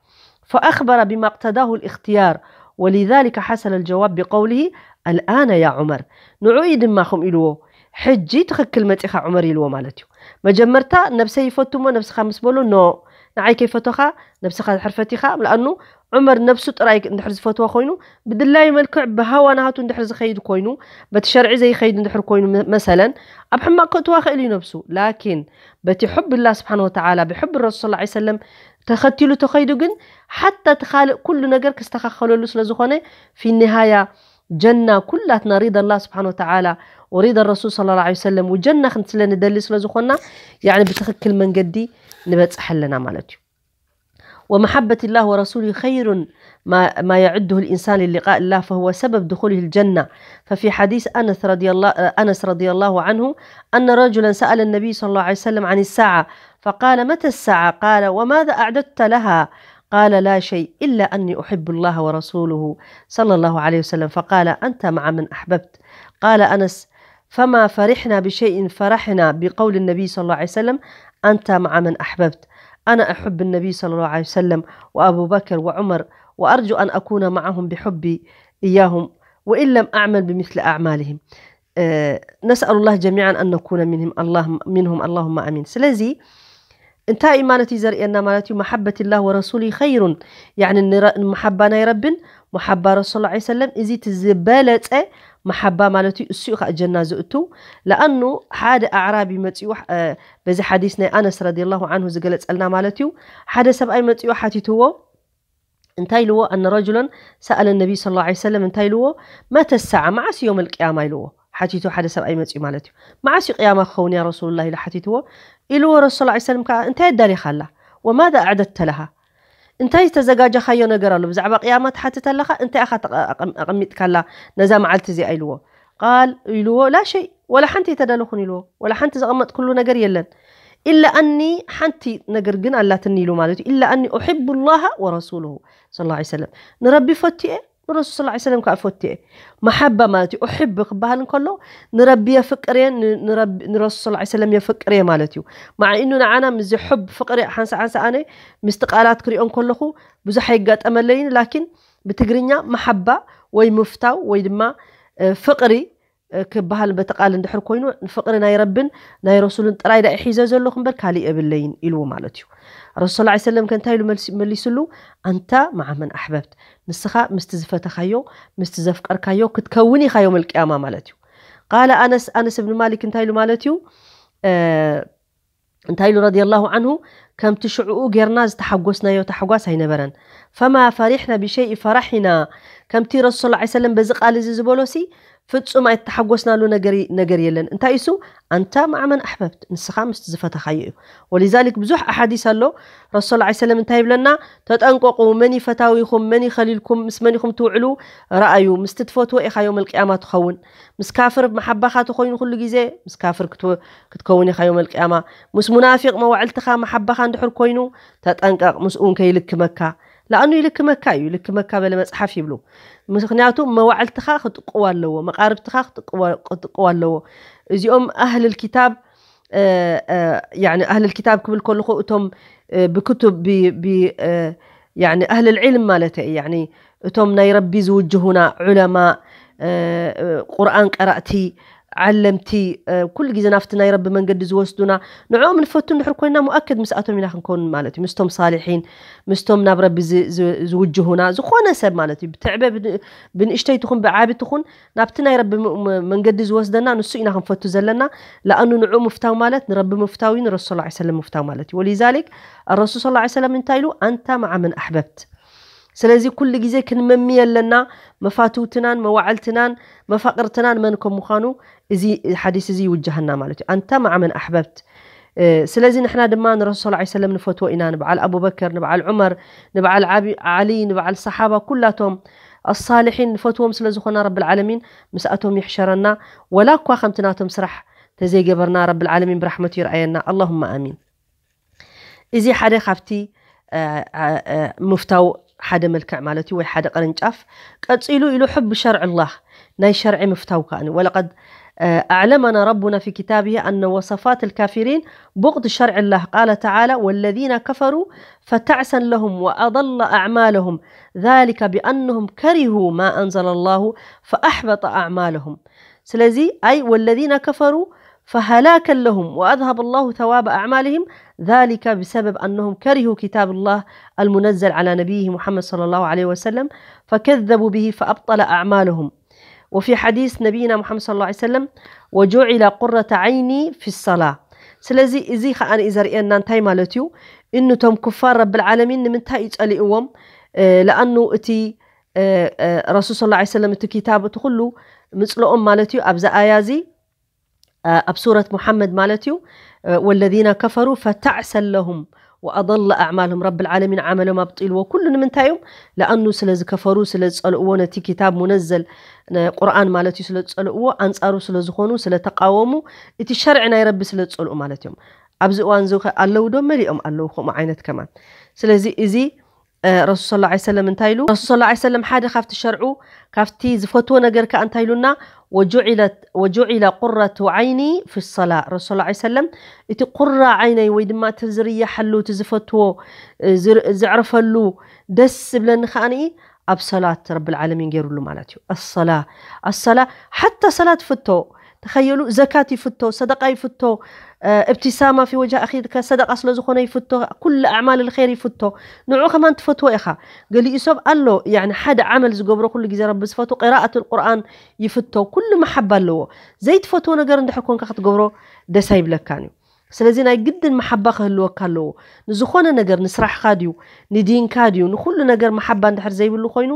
فأخبر بما اقتضاه الاختيار ولذلك حصل الجواب بقوله الآن يا عمر ንዑ እዩ ድማ ከምኡ ኢልዎ ሕጂ ትኽክል መፂኻ ዑመር ኢልዎ ማለት እዩ መጀመርታ ነብሰይ ይፈቱ እሞ ነብስኻ ምስ በሉ ኖ ንዓይ ከይፈቶኻ ነብስኻ ድሕር ፈቲኻ ለኣኑ ዑመር ነብሱ ጥራይ እንድሕር ዝፈትዋ ኮይኑ ብድላዩ መልክዕ ብሃዋ ናሃቱ እንድሕር ዝኸይድ ኮይኑ በቲ ሸርዒ ዘይኸይድ እንድሕር ኮይኑ መሰለን ኣብ ሕማቕ ከእትዋ ክእል እዩ ነብሱ ላኪን በቲ ሕብ ላ ስብሓን ወተዓላ ብሕብ ረሱል ስ ሰለም ተኸቲሉ ተኸይዱ ግን ሓታ እቲ ካልእ ኩሉ ነገር ክስተኻኸለሉ ስለ ዝኾነ ፊ ኒሃያ ጀና ኩላትና ሪዳ ላ ስብሓን ወተዓላ ወሪዳ ረሱል ስለ ላ ሰለም ውጀና ክንስለ ንደሊ ስለ ዝኾንና ብትኽክል መንገዲ ንበፅሕ ኣለና ማለት እዩ ومحبة الله ورسوله خير ما, ما يعده الإنسان للقاء الله فهو سبب دخوله الجنة ففي حديث أنس رضي الله, أنس رضي الله عنه أن رجلا سأل النبي صلى الله عليه وسلم عن الساعة فقال متى الساعة قال وماذا أعددت لها قال لا شيء إلا أني أحب الله ورسوله صلى الله عليه وسلم فقال أنت مع من أحببت قال أنس فما فرحنا بشيء فرحنا بقول النبي صلى الله عليه وسلم أنت مع من أحببت أنا أحب النبي صلى الله عليه وسلم وأبو بكر وعمر وأرجو أن أكون معهم بحبي إياهم وإن لم أعمل بمثل أعمالهم أه نسأل الله جميعا أن نكون منهم اللهم, منهم اللهم آمين سلزي እንታይ እዩ ማለት እዩ ዘርእየና ማለት እዩ መሓበት ላህ ወረሱሊ ኸይሩን ያኒ መሓባ ናይ ረብን መሓባ ረሱል ላ ሰለም እዚ እቲ ዝበለፀ መሓባ ማለት እዩ እሱ እዩ ከዓ ጀና ዝእቱ ለኣኑ ሓደ ኣዕራቢ መፅኡ በዚ ሓዲስ ናይ ኣነስ ረዲ ላሁ ዓንሁ ዝገለፀልና ማለት እዩ ሓደ ሰብኣይ መፅኡ ሓቲትዎ እንታይ ኢልዎ ኣነ ረጅሎን ሰኣለ ነቢይ ስለ ላ ሰለም እንታይ ኢልዎ መተ ሰዓ መዓስ እዮም ኣልቅያማ ኢልዎ ሓቲቱ ሓደ ሰብኣይ መፅኡ ማለት እዩ መዓስ እዩ ቅያማ ክኸውን ያ ረሱሉላ ኢሉ ሓቲትዎ ኢልዎ ረሱል ላ ሰለም ከዓ እንታይ ኣዳሊኻ ኣላ ወማዛ ኣዕደድተ ለሃ እንታይ ዝተዘጋጀኻዮ ነገር ኣሎ ብዛዕባ ቅያማ ትሓትት ኣለኻ እንታይ ኢኻ ኣቐሚጥካላ ነዛ መዓልቲ እዚኣ ኢልዎ ቃል ኢልዎ፣ ላ ሸይ፣ ወላ ሓንቲ ኣይተዳለኹን ኢልዎ። ወላ ሓንቲ ዘቐመጥኩሉ ነገር የለን። ኢላ ኣኒ፣ ሓንቲ ነገር ግን ኣላትኒ ኢሉ ማለት እዩ። ኢላ ኣኒ ኡሕቡ ላሃ ወረሱሉሁ ሰለላሁ ዐለይሂ ወሰለም። ንረቢ ፈትየ፣ ንረሱል ሰለላሁ ዐለይሂ ወሰለም ከዓ ፈትየ። መሓባ ማለት እዩ። ኡሕብ ክበሃል እንከሎ ንረቢ የፍቅር እየ፣ ን-፣ ንረቢ፣ ንረሱል ሰለላሁ ዐለይሂ ወሰለም የፍቅር እየ ማለት እዩ። ማዓ ኢኑ ንዓና ምስዚ ሑብ ፍቅሪ ሓንሳ ሓንሳ ኣነ ምስቲ ቃላት ክሪኦ እንከለኹ ብዙሕ ኣይጋጠመለይን፣ ላኪን ብትግርኛ መሓባ ወይ ምፍታው ወይ ድማ፣ እ፣ ፍቅሪ፣ እ፣ ክበሃል በቲ ቃል እንድሕር ኮይኑ፣ ንፍቅሪ ናይ ረብን ናይ ረሱልን ጥራይ ዳኣ ሒዘ ዘለኹ እምበር ካሊእ የብለይን ኢልዎ ማለት እዩ። ረሱል ሰለላሁ ዐለይሂ ወሰለም ከ እንታይ ኢሉ መልሲ-፣ መሊስሉ? ኣንታ መዓ መን ኣሕበብት፣ ንስኻ ምስቲ ዝፈተኻዮ፣ ምስቲ ዘፍቀርካዮ ክትከውን ኢኻ የውመል ቅያማ ማለት እዩ። ቃለ ኣነስ፣ ኣነስ እብን ማሊክ እንታይ ኢሉ ማለት እዩ? እ፣ እንታይ ኢሉ ረዲየላሁ ዐንሁ? ከምቲ ሽዕኡ ጌርና ዝተሓጎስናዮ ታሕጓስ ኣይነበረን። ፈማ ፈሪሕና ብሸይእ ፈራሒና፣ ከምቲ ረሱል ሰለላሁ ዐለይሂ ወሰለም በዚ ቃል እዚ ዝበሎሲ ፍጹም ኣይተሓጎስናሉ ነገር፣ ነገር የለን። እንታይ እሱ? ኣንታ መዓ መን ኣሕበብት፣ ንስኻ ምስቲ ዝፈተኻዮ እዩ። ወሊዛሊክ ብዙሕ ኣሓዲስ ኣሎ። ረሱል ሰለላሁ ዐለይሂ ወሰለም እንታይ ይብለና? ተጠንቀቑ፣ መን እዩ ፈታዊኹም፣ መን እዩ ኸሊልኩም፣ ምስ መን ኢኹም ትውዕሉ ረኣዩ። ምስቲ ትፈትዎ ኢኻ የውመል ቅያማ ትኸውን። ምስ ካፍር መሓባኻ ተኾይኑ ኩሉ ግዜ ምስ ካፍር ክትወ-፣ ክትከውን ኢኻ የውመል ቅያማ። ምስ ሙናፊቕ መዋዕልትኻ መሓባኻ እንድሕር ኮይኑ ተጠንቀቕ፣ ምስኡ እውን ከይልክመካ። ለኣኑ ይልክመካ እዩ፣ ይልክመካ በለ መጽሓፍ ይብሉ። ምኽንያቱ መዋዕልትኻ ክጥቅዎ ኣለዎ፣ መቓርብትኻ ክጥቅዎ፣ ክጥቅዎ ኣለዎ። እዚኦም ኣህልል ኪታብ፣ እ፣ እ፣ ያኒ ኣህልል ኪታብ ክብል ከለኹ እቶም፣ እ፣ ብክቱብ፣ ብ-፣ ብ-፣ እ፣ ያኒ ኣህልል ዒልም ማለት እየ። ያኒ እቶም ናይ ረቢ ዝውጅሁና ዑለማ፣ እ፣ እ፣ ቁርኣን ቀራእቲ፣ ዓለምቲ፣ እ፣ ኩሉ ግዜ ናብቲ ናይ ረቢ መንገዲ ዝወስዱና፣ ንዕኦም ንፈቱ እንድሕር ኮይና፣ ሙኣከድ ምስኣቶም ኢና ክንከውን ማለት እዩ። ምስቶም ሳሊሒን፣ ምስቶም ናብ ረቢ ዝ-፣ ዝ-፣ ዝውጅሁና፣ ዝኾነ ሰብ ማለት እዩ። ብትዕበ ብን-፣ ብንእሽተይ ትኹን ብዓቢ ትኹን፣ ናብቲ ናይ ረቢ ም-፣ ም-፣ መንገዲ ዝወስደና ንሱ ኢና ክንፈቱ ዘለና። ለኣኑ ንዑ ምፍታው ማለት ንረቢ ምፍታው እዩ፣ ንረሱል ሰለላሁ ዐለይሂ ወሰለም ምፍታው ማለት እዩ። ወሊዛሊክ ረሱል ሰለላሁ ዐለይሂ ወሰለም እንታይ ኢሉ? ኣንታ መዓ መን ኣሕበብት። ስለዚ ኩሉ ግዜ ክንመሚ ኣለና፣ መፋትውትናን መዋዕልትናን መፋቅርትናን መን ከም ምዃኑ እዚ ሓዲስ እዚ ይውጅሃና ማለት እዩ። ኣንታ መዓ መን ኣሕበብት። እ፣ ስለዚ ንሕና ድማ ንረሱል ሰለላሁ ዐለይሂ ወሰለም ንፈትዎ ኢና፣ ንበዓል ኣቡበከር፣ ንበዓል ዑመር፣ ንበዓል ዓቢ-፣ ዓሊ፣ ንበዓል ሰሓባ ኩላቶም ኣሳሊሒን ንፈትዎም ስለ ዝኾና ረብል ዓለሚን ምስኣቶም ይሕሸረና። ወላ እኳ ከምቲ ናቶም ስራሕ ተዘይገበርና ረብል ዓለሚን ብራሕመቱ ይርኣየና። ኣላሁመ ኣሚን። እዚ ሓደ ካብቲ፣ እ፣ እ፣ እ፣ ምፍታው ሓደ መልክዕ ማለት እዩ፣ ወይ ሓደ ቅርንጫፍ። ቀጺሉ ኢሉ ሕብ ሸርዕ ኣላህ፣ ናይ ሸርዒ ምፍታው ከኣ። ወለቀድ፣ እ፣ ኣዕለመና ረቡና ፊ ኪታቢሂ ኣነ ወሰፋት ልካፊሪን ቡቅድ ሸርዕ ላህ። ቃለ ተዓላ ወለዚነ ከፈሩ ፈተዕሰን ለሁም ወኣضለ ኣዕማለሁም ዛሊከ ቢኣነሁም ከሪሁ ማ ኣንዘለ ላሁ ፈኣሕበጠ ኣዕማለሁም። ስለዚ ኣይ ወለዚነ ከፈሩ ፈሀላከን ለሁም ወኣዝሀበ ላሁ ተዋበ ኣዕማልሂም ዛሊከ ብሰበብ ኣነሁም ከሪሁ ኪታብ ላህ ኣልሙነዘል ዓላ ነቢይሂ ሙሐመድ ሰለላሁ ዐለይሂ ወሰለም ፈከዘቡ ብሂ ፈኣብጠለ ኣዕማለሁም። ወፊ ሓዲስ ነቢይና ሙሐመድ ሰለላሁ ዐለይሂ ወሰለም ወጁዒለ ቁረተ ዓይኒ ፊ ሰላ። ስለዚ እዚ ከኣ እዩ ዘርእየና እንታይ ማለት እዩ? እኑ እቶም ኩፋር ረብል ዓለሚን ንምንታይ እዩ ጸሊእዎም? እ፣ ለኣኑ እቲ፣ እ፣ እ፣ ረሱል ሰለላሁ ዐለይሂ ወሰለም እቲ ኪታብ እቲ ኩሉ ምጽልኦም ማለት እዩ። ኣብዚ ኣያ እዚ፣ እ፣ ኣብ ሱረት ሙሐመድ ማለት እዩ። እ፣ ወለዚነ ከፈሩ ፈተዕሰን ለሁም ወኣضለ ኣዕማልሁም፣ ረብል ዓለሚን ዓመሎም ኣብጢልዎ። ኩሉ ንምንታይ እዮም? ለኣኑ ስለ ዝከፈሩ፣ ስለ ዝጸልእዎ፣ ነቲ ኪታብ ሙነዘል፣ ነ-፣ ቁርኣን ማለት እዩ፣ ስለ ዝጸልእዎ፣ ኣንጻሩ ስለ ዝኾኑ፣ ስለ ተቃወሙ፣ እቲ ሸርዒ ናይ ረቢ ስለ ዝጸልኡ ማለት እዮም። ኣብዚ እዋን እዚ ከ ኣለዉ ዶ? መሊኦም ኣለዉ ከምኡ ዓይነት ከማን። ስለዚ እዚ፣ እ፣ ረሱል ሰለላሁ ዐለይሂ ወሰለም እንታይ ኢሉ? ረሱል ሰለላሁ ዐለይሂ ወሰለም ሓደ ካብቲ ሸርዑ፣ ካብቲ ዝፈትዎ ነገር ከኣ እንታይ ኢሉና? ወጁዒለት፣ ወጁዒለ ቁረቱ ዓይኒ ፊ ሰላ። ረሱል ሰለላሁ ዐለይሂ ወሰለም እቲ ቁራ ዓይነይ ወይ ድማ እቲ ዝርያሓሉ፣ እቲ ዝፈትዎ፣ እ፣ ዝር-፣ ዘዕርፈሉ፣ ደስ ዝብለኒ ከኣ ኣብ ሰላት ረብል ዓለሚን ገይሩሉ ማለት እዩ። ኣሰላ፣ ኣሰላ፣ ሓታ ሰላት ይፍቶ፣ ተኸየሉ፣ ዘካት ይፍቶ፣ ሰደቃ ይፍቶ፣ እ፣ እብቲሳማ ፊ ወጅህ ኣኺ፣ ከ-፣ ሰደቃ ስለ ዝኾነ ይፍቶ፣ ኩሉ ኣዕማል ልኸይር ይፍቶ። ንዑ ከማን ትፈትዎ ኢኻ። ገሊኡ ሰብ ኣሎ፣ ያኒ ሓደ ዓመል ዝገብሮ ኩሉ ግዜ ረቢ ዝፈትዎ፣ ቂራኣት ቁርኣን ይፍቶ፣ ኩሉ መሓባ ኣለዎ። ዘይትፈትዎ ነገር እንድሕር ኮንካ ክትገብሮ ደስ ኣይብለካን እዩ። ስለዚ ናይ ግድን መሓባ ክህልወካ ኣለዎ። ንዝኾነ ነገር፣ ንስራሕኻ ድዩ፣ ንዲንካ ድዩ፣ ንኹሉ ነገር መሓባ እንድሕር ዘይብሉ ኮይኑ፣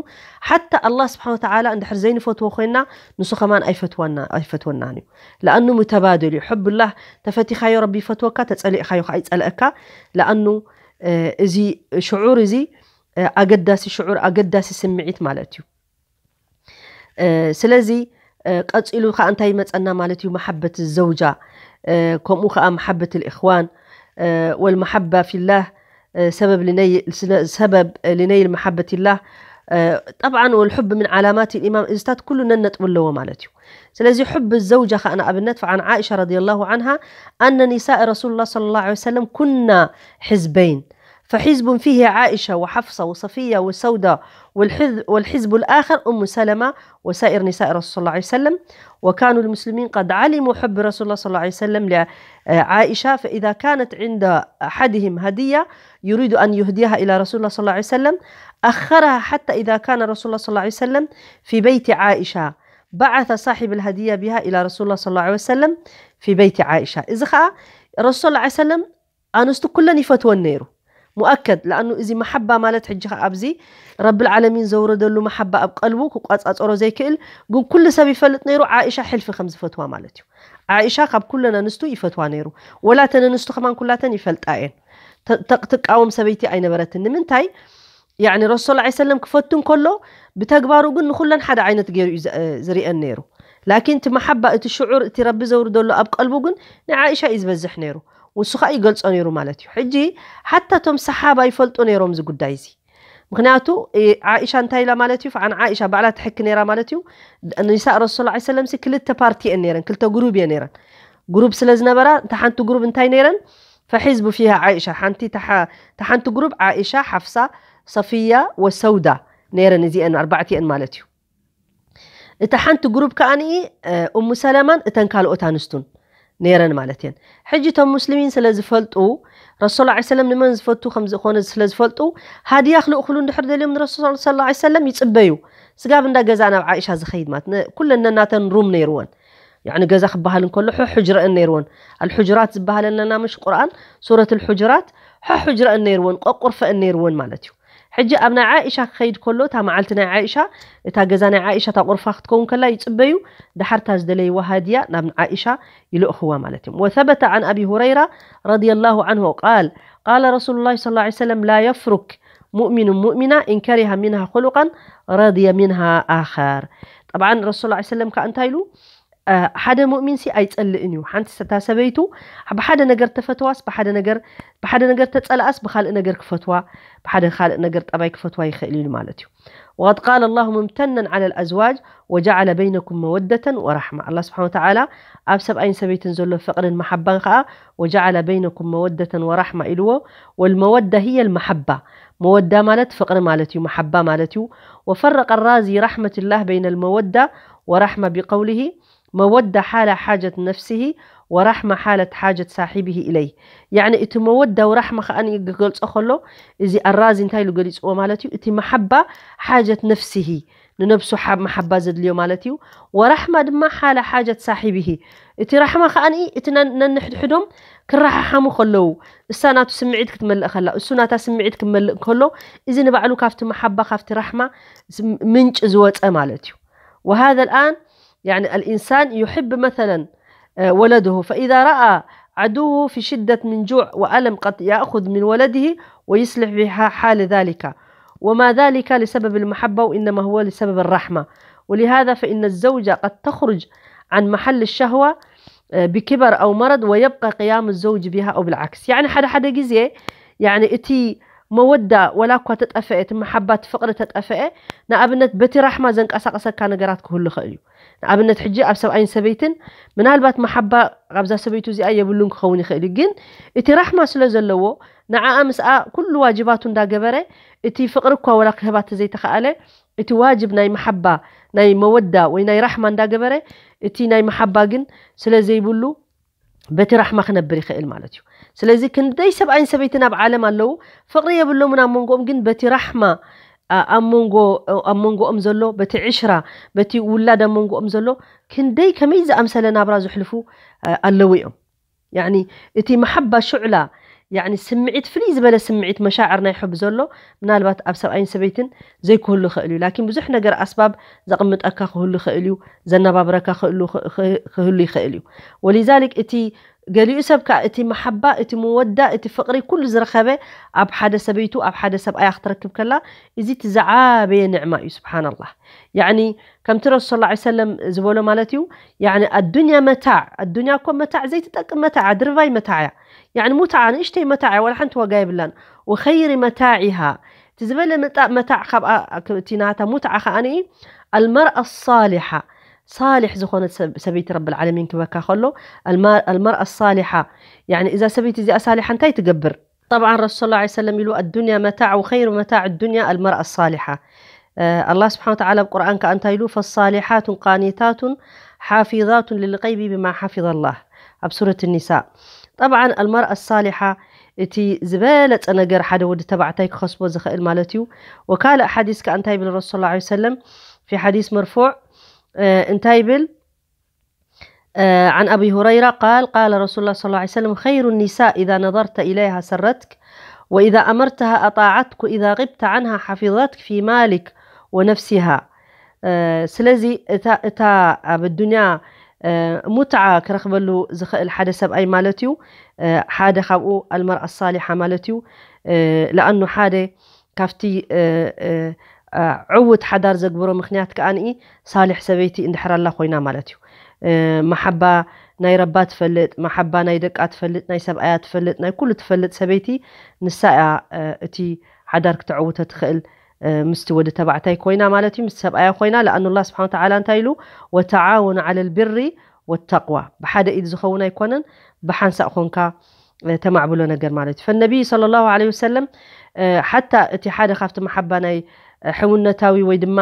ሓታ ኣላህ ስብሓነ ወተዓላ እንድሕር ዘይንፈትዎ ኮይና፣ ንሱ ከማን ኣይፈትወና-፣ ኣይፈትወናን እዩ። ለኣኑ ሙተባድል እዩ። ሕብላህ፣ ተፈቲኻዮ ረቢ ይፈትወካ፣ ተጸሊእኻዮ ከኣ ይጸልእካ። ለኣኑ፣ እ፣ እዚ ሽዑር እዚ፣ እ፣ ኣገዳሲ ሽዑር፣ ኣገዳሲ ስምዒት ማለት እዩ። እ፣ ስለዚ፣ ቀፂሉ ከዓ እንታይ ይመፀና ማለት እዩ? መሓበት ዘውጃ፣ ከምኡ ከዓ መሓበት ልእኽዋን ወልመሓባ ፊላህ ሰበብ ሰበብ ልነይል መሓበት ላህ። ጠብዓን ወልሑብ ምን ዓላማት ልኢማን፣ እዚታት ኩሉ ነነጥብ ኣለዎ ማለት እዩ። ስለዚ ሑብ ዘውጃ ከዓ ንኣብነት፣ ፈዓን ዓኢሻ ረዲየላሁ ዓንሃ ኣነ ኒሳእ ረሱሉላህ ሰለላሁ ዐለይሂ ወሰለም ኩና ሕዝበይን فحزب فيه عائشة وحفصة وصفية وسودة والحزب الآخر أم سلمة وسائر نساء الرسول صلى الله عليه وسلم. وكانوا المسلمين قد علموا حب رسول الله صلى الله عليه وسلم لعائشة، فإذا كانت عند أحدهم هدية يريد أن يهديها إلى رسول الله صلى الله عليه وسلم أخرها حتى إذا كان رسول الله صلى الله عليه وسلم في بيت عائشة بعث صاحب الهدية بها إلى رسول الله صلى الله عليه وسلم في بيت عائشة. إذا خا رسول الله عليه وسلم ኣንስቱ ኩለን ይፈትወን ነይሩ። ሙኣከድ ለኣኑ እዚ መሓባ ማለት ሕጂ ኸዓ ኣብዚ ረብል ዓለሚን ዘውረደሉ መሓባ ኣብ ቀልቡ ክቋጻጸሮ ዘይክእል፣ ግን ኩሉ ሰብ ይፈልጥ ነይሩ ዓኢሻ ሕልፊ ከም ዝፈትዋ ማለት እዩ። ዓኢሻ ካብ ኩለን ኣንስቱ ይፈትዋ ነይሩ። ወላ ተን ኣንስቱ ከማን ኩላተን ይፈልጣ እየን። ትቃወም ሰበይቲ ኣይነበረትን። ንምንታይ? ያኒ ረሱል ላ ሰለም ክፈቱ እንከሎ ብተግባሩ ግን ንኩለን ሓደ ዓይነት ገይሩ እዩ ዝርእየን ነይሩ። ላኪን እቲ መሓባ፣ እቲ ሽዑር፣ እቲ ረቢ ዘውርደሉ ኣብ ቀልቡ ግን ንዓኢሻ እዩ ዝበዝሕ ነይሩ። ንሱ ከዓ ይገልጾ ነይሩ ማለት እዩ። ሕጂ ሓታ እቶም ሰሓባ ይፈልጡ ነይሮም እዚ ጉዳይ እዚ። ምክንያቱ ዓኢሻ እንታይ ኢላ ማለት እዩ? ፈዓን ዓኢሻ ባዕላ ትሕኪ ነይራ ማለት እዩ። ኒሳ ረሱል ላ ሰለም ሲ ክልተ ፓርቲ እየን ነይረን፣ ክልተ ግሩብ እየን ነይረን። ግሩብ ስለ ዝነበራ እታ ሓንቲ ግሩብ እንታይ ነይረን? ፈሒዝቡ ፊሃ ዓኢሻ፣ ሓንቲ እታ ሓንቲ ግሩብ ዓኢሻ፣ ሓፍሳ፣ ሰፊያ ወሰውዳ ነይረን። እዚአን ኣርባዕቲአን ማለት እዩ። እታ ሓንቲ ግሩብ ከዓኒ እሙ ሰለማን እተን ካልኦት ኣንስቱን ነይረን ማለት እየን። ሕጂ እቶም ሙስሊሚን ስለ ዝፈልጡ፣ ረሱል ላ ሰለም ንመን ዝፈቱ ከም ዝኾነ ስለ ዝፈልጡ፣ ሃድያ ክልእኽሉ እንድሕር ደልዮም ንረሱል ሰለላሁ ዐለይሂ ወሰለም ይጽበዩ። ስጋብ እንዳ ገዛ ናብ ዓኢሻ ዝኸይድ ማለት ነ-፣ ኩለን ነናተን ሩም ነይርወን። ያዕኒ ገዛ ክበሃል እንከሎ ሑ-፣ ሕጅረአን ነይርወን። ኣልሑጅራት ዝበሃለለና ምሽ ቁርኣን ሱረት ኣልሑጅራት ሑ-፣ ሕጅረአን ነይርወን፣ ቆቁርፈአን ነይርወን ማለት እዩ። ሕጂ ኣብ ናይ ዓኢሻ ክኸይድ ከሎ እታ መዓልቲ ናይ ዓኢሻ እታ ገዛ ናይ ዓኢሻ እታ ቁርፋ ክትከውን ከላ ይጽበዩ። ደሓር እታ ዝደለይዋ ሃድያ ናብ ዓኢሻ ይልእኽዋ ማለት እዮም። وثبت عن أبي هريرة رضي الله عنه قال قال رسول الله صلى الله عليه وسلم لا يفرك مؤمن مؤمنة إن كره منها خلقا رضي منها آخر. ጠብዓን ረሱል ላ ሰለም ከዓ እንታይ ኢሉ? ሓደ ሙእሚን ሲ ኣይጸልእን እዩ። ሓንቲ ሰታ ሰበይቱ ብሓደ ነገር ተፈትዋስ ብሓደ ነገር፣ ብሓደ ነገር ተጸልኣስ ብኻልእ ነገር ክፈትዋ፣ ብሓደ ካልእ ነገር ጠባይ ክፈትዋ ይኽእል እዩ ማለት እዩ። وقد قال الله ممتنا على الأزواج وجعل بينكم مودة ورحمة. ኣላህ ስብሓነ ወተዓላ ኣብ ሰብኣይን ሰበይትን ዘሎ ፍቕርን መሓባን ከዓ وجعل بينكم مودة ورحمة ኢልዎ። والمودة هي المحبة. መወዳ ማለት ፍቕሪ ማለት እዩ፣ መሓባ ማለት እዩ። وفرق الرازي رحمة الله بين المودة ورحمة بقوله مودة حال حاجة نفسه ورحمة حالة حاجة صاحبه إليه. ያዕኒ እቲ መወዳ ወራሕማ ከኣ ክገልጾ ከሎ፣ እዚ ኣራዚ እንታይ ኢሉ ገሊጽዎ ማለት እዩ? እቲ መሓባ ሓጀት ነፍሲሂ፣ ንነብሱ ሓ-፣ መሓባ ዘድልዮ ማለት እዩ። ወራሕማ ድማ ሓለ ሓጀት ሳሒቢሂ፣ እቲ ራሕማ ከኣ እቲ ነን-፣ ነንሕድሕዶም ክረሓሓሙ ከለዉ፣ እሳ ናቱ ስምዒት ክትመልእ ከላ፣ እሱ ናታ ስምዒት ክመልእ ከሎ፣ እዚ ንባዕሉ ካብቲ መሓባ፣ ካብቲ ራሕማ ስ-፣ ምንጪ ዝወጸ ማለት እዩ። وهذا الآن يعني الإنسان يحب مثلًا، آه، ولده، فإذا رأى عدوه في شدة من جوع وألم قد يأخذ من ولده ويصلح بها حال ذلك، وما ذلك لسبب المحبة وإنما هو لسبب الرحمة. ولهذا فإن الزوجة قد تخرج عن محل الشهوة، آه، بكبر أو مرض ويبقى قيام الزوج بها أو بالعكس. يعني حدا حدا جزء، يعني إتي መወዳ ወላ እኳ ተጠፈአ፣ እቲ መሓባ፣ እቲ ፍቕሪ ተጠፈአ፣ ንኣብነት በቲ ራሕማ ዘንቀሳቐሰካ ነገራት ክህሉ ይኽእል እዩ። ንኣብነት ሕጂ ኣብ ሰብኣይን ሰበይትን ምናልባት መሓባ ኣብዛ ሰበይቱ እዚኣ የብሉን ክኸውን ይኽእል እዩ። ግን እቲ ራሕማ ስለ ዘለዎ ንዓኣ ምስኣ ኩሉ ዋጅባቱ እንዳገበረ፣ እቲ ፍቕሪ እኳ ወላ ክህባ ተዘይተኸኣለ፣ እቲ ዋጅብ ናይ መሓባ፣ ናይ መወዳ ወይ ናይ ራሕማ እንዳገበረ፣ እቲ ናይ መሓባ ግን ስለ ዘይብሉ በቲ ራሕማ ክነብር ይኽእል ማለት እዩ። ስለዚ ክንደይ ሰብኣይን ሰበይትን ኣብ ዓለም ኣለዉ፣ ፍቕሪ የብሎምን ኣብ መንጎኦም፣ ግን በቲ ራሕማ፣ ኣ-፣ ኣብ መንጎ-፣ ኣብ መንጎኦም ዘሎ፣ በቲ ዕሽራ፣ በቲ ውላድ ኣብ መንጎኦም ዘሎ፣ ክንደይ ከመይ ዝኣምሰለ ናብራ ዘሕልፉ፣ ኣ-፣ ኣለዉ እዮም። ያዕኒ እቲ መሓባ ሽዑላ፣ ያዕኒ ስምዒት፣ ፍልይ ዝበለ ስምዒት መሻዕር ናይ ሕብ ዘሎ፣ ምናልባት ኣብ ሰብኣይን ሰበይትን ዘይክህሉ ይኽእል እዩ። ላኪን ብዙሕ ነገር ኣስባብ ዘቕምጠካ ክህሉ ይኽእል እዩ፣ ዘነባብረካ ክህሉ፣ ክህ-፣ ክህሉ ይኽእል እዩ። ወሊዛሊክ እቲ ገሊኡ ሰብ ከኣ እቲ መሓባ፣ እቲ መወዳ፣ እቲ ፍቕሪ ኩሉ ዝረኸበ ኣብ ሓደ ሰበይቱ፣ ኣብ ሓደ ሰብኣያ ክትረክብ ከላ፣ እዚ እቲ ዝዓበየ ንዕማ እዩ። ስብሓንላህ። ያዕኒ ከምቲ ረሱል ሰለላሁ ዐለይሂ ወሰለም ዝበሎ ማለት እዩ። ያዕኒ ኣዱንያ መታዕ፣ ኣዱንያ እኮ መታዕ፣ ዘይትጠቅም መታዕ፣ ድርባይ መታዕ እያ። ያዕኒ ሙትዓ ንእሽተይ መታዕ እያ፣ ዋላ ሓንቲ ዋጋ የብላን። ወኸይሪ መታዒሃ፣ እቲ ዝበለ መጣ- መታዕ ካብኣ እቲ ናታ ሙትዓ ከኣ ኣልመርኣ ሳሊሓ፣ ሳሊሕ ዝኾነት ሰብ- ሰበይቲ ረብል ዓለሚን ክበካ ከሎ፣ ኣልማ- ኣልመርኣ ሳሊሓ፣ ያዕኒ እዛ ሰበይቲ እዚኣ ሳሊሓ እንታይ ትገብር? ጠብዓን ረሱል ሰለላሁ ዐለይሂ ወሰለም ኢሉ ኣዱንያ መታዕ ወኸይሩ መታዕ ኣዱንያ ኣልመርኣ ሳሊሓ። ኣላህ ስብሓን ወተዓላ ኣብ ቁርኣን ከኣ እንታይ ኢሉ? ፈሳሊሓቱን ቃኒታቱን ሓፊዛቱን ልልቀይቢ ብማ ሓፊዘ ኣላህ፣ ኣብ ሱረት ኒሳ። ጠብዓን ኣልመርኣ ሳሊሓ እቲ ዝበለጸ ነገር ሓደ ወዲ ተባዕታይ ክኸስቦ ዝኽእል ማለት እዩ። ወካልእ ሓዲስ ከኣ እንታይ ይብል ረሱል ሰለላሁ ዐለይሂ ወሰለም? ፊ ሓዲስ መርፉዕ እንታይ ይብል? عن أبي هريرة قال قال رسول الله صلى الله عليه وسلم خير النساء إذا نظرت إليها سرتك وإذا أمرتها أطاعتك وإذا غبت عنها حفظتك في مالك ونفسها. ስለዚ እታ እታ ኣብ ኣዱንያ ሙትዓ ክረኽበሉ ዝኽእል ሓደ ሰብኣይ ማለት እዩ። ሓደ ካብኡ ኣልመርኣ ሳሊሓ ማለት እዩ። ለኣኑ ሓደ ካብቲ ዕውት ሓዳር ዘግብሮ ምኽንያት ከኣ ሳሊሕ ሰበይቲ እንድሕር ኣላ ኮይና ማለት እዩ። መሓባ ናይ ረባ ትፈልጥ፣ መሓባ ናይ ደቃ ትፈልጥ፣ ናይ ሰብኣያ ትፈልጥ፣ ናይ ኩሉ ትፈልጥ ሰበይቲ ንሳ እያ እቲ ሓዳር ክተዕውቶ ትኽእል ምስቲ ወዲ ተባዕታይ ኮይና ማለት እዩ፣ ምስ ሰብኣያ ኮይና። ለኣኑ ኣላህ ስብሓን ወተዓላ እንታይ ኢሉ? ወተዓወኑ ዓለል ቢሪ ወተቅዋ፣ ብሓደ ኢድ ዝኸውን ኣይኮነን፣ ብሓንሳእ ኮንካ ተማዕብሎ ነገር ማለት እዩ። ፈነቢይ ሰለላሁ ዐለይሂ ወሰለም ሓታ እቲ ሓደ ካብቲ መሓባ ናይ ሕውነታዊ ወይ ድማ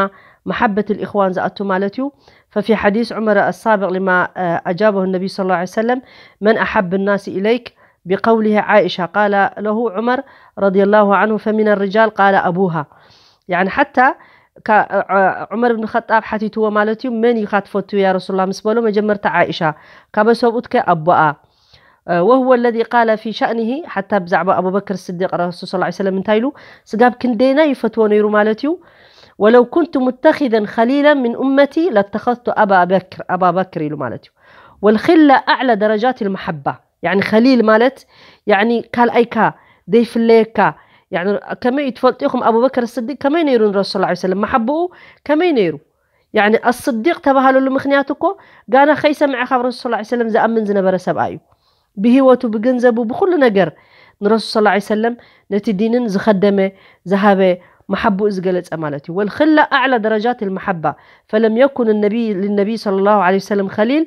መሓበት ልኢኽዋን ዝኣቱ ማለት እዩ። ففي حديث عمر السابق لما أجابه النبي صلى الله عليه وسلم من أحب الناس إليك بقوله عائشة قال له عمر رضي الله عنه فمن الرجال قال أبوها. يعني حتى ዑመር ብን ኸጣብ ሓቲትዎ ማለት እዩ፣ መን ኢኻ ትፈቱ ያ ረሱላ ምስ በሎ፣ መጀመርታ ዓኢሻ፣ ካበ ሰብኡት ከ ኣቦኣ። وهو الذي قال في شأنه حتى ብዛዕባ ኣቡበክር ስዲቅ ረሱል ሰለላሁ ዐለይሂ ወሰለም እንታይ ኢሉ? ስጋብ ክንደየናይ ይፈትዎ ነይሩ ማለት እዩ። ولو كنت متخذا خليلا من أمتي لاتخذت أبا بكر، أبا بكر ኢሉ ማለት እዩ። والخلة أعلى درجات المحبة. يعني خليل ማለት يعني ካልኣይካ ዘይፍለየካ። يعني ከመይ እዩ ትፈልጡ ኢኹም? ኣቡበክር ስዲቅ ከመይ ነይሩ ንረሱል ሰለላሁ ዐለይሂ ወሰለም? መሓብኡ ከመይ ነይሩ? يعني ኣስዲቅ ተባሃለሉ ምኽንያት እኮ ጋና ከይሰምዐ ካብ ረሱል ሰለላሁ ዐለይሂ ወሰለም ዝኣምን ዝነበረ ሰብኣይ እዩ። ብህይወቱ፣ ብገንዘቡ፣ ብኹሉ ነገር ንረሱል ሰለላሁ ዐለይሂ ወሰለም ነቲ ዲንን ዝኸደመ ዝሃበ መሓብኡ ዝገለጸ ማለት እዩ። والخلة أعلى درجات المحبة فلم يكن النبي للنبي صلى الله عليه وسلم خليل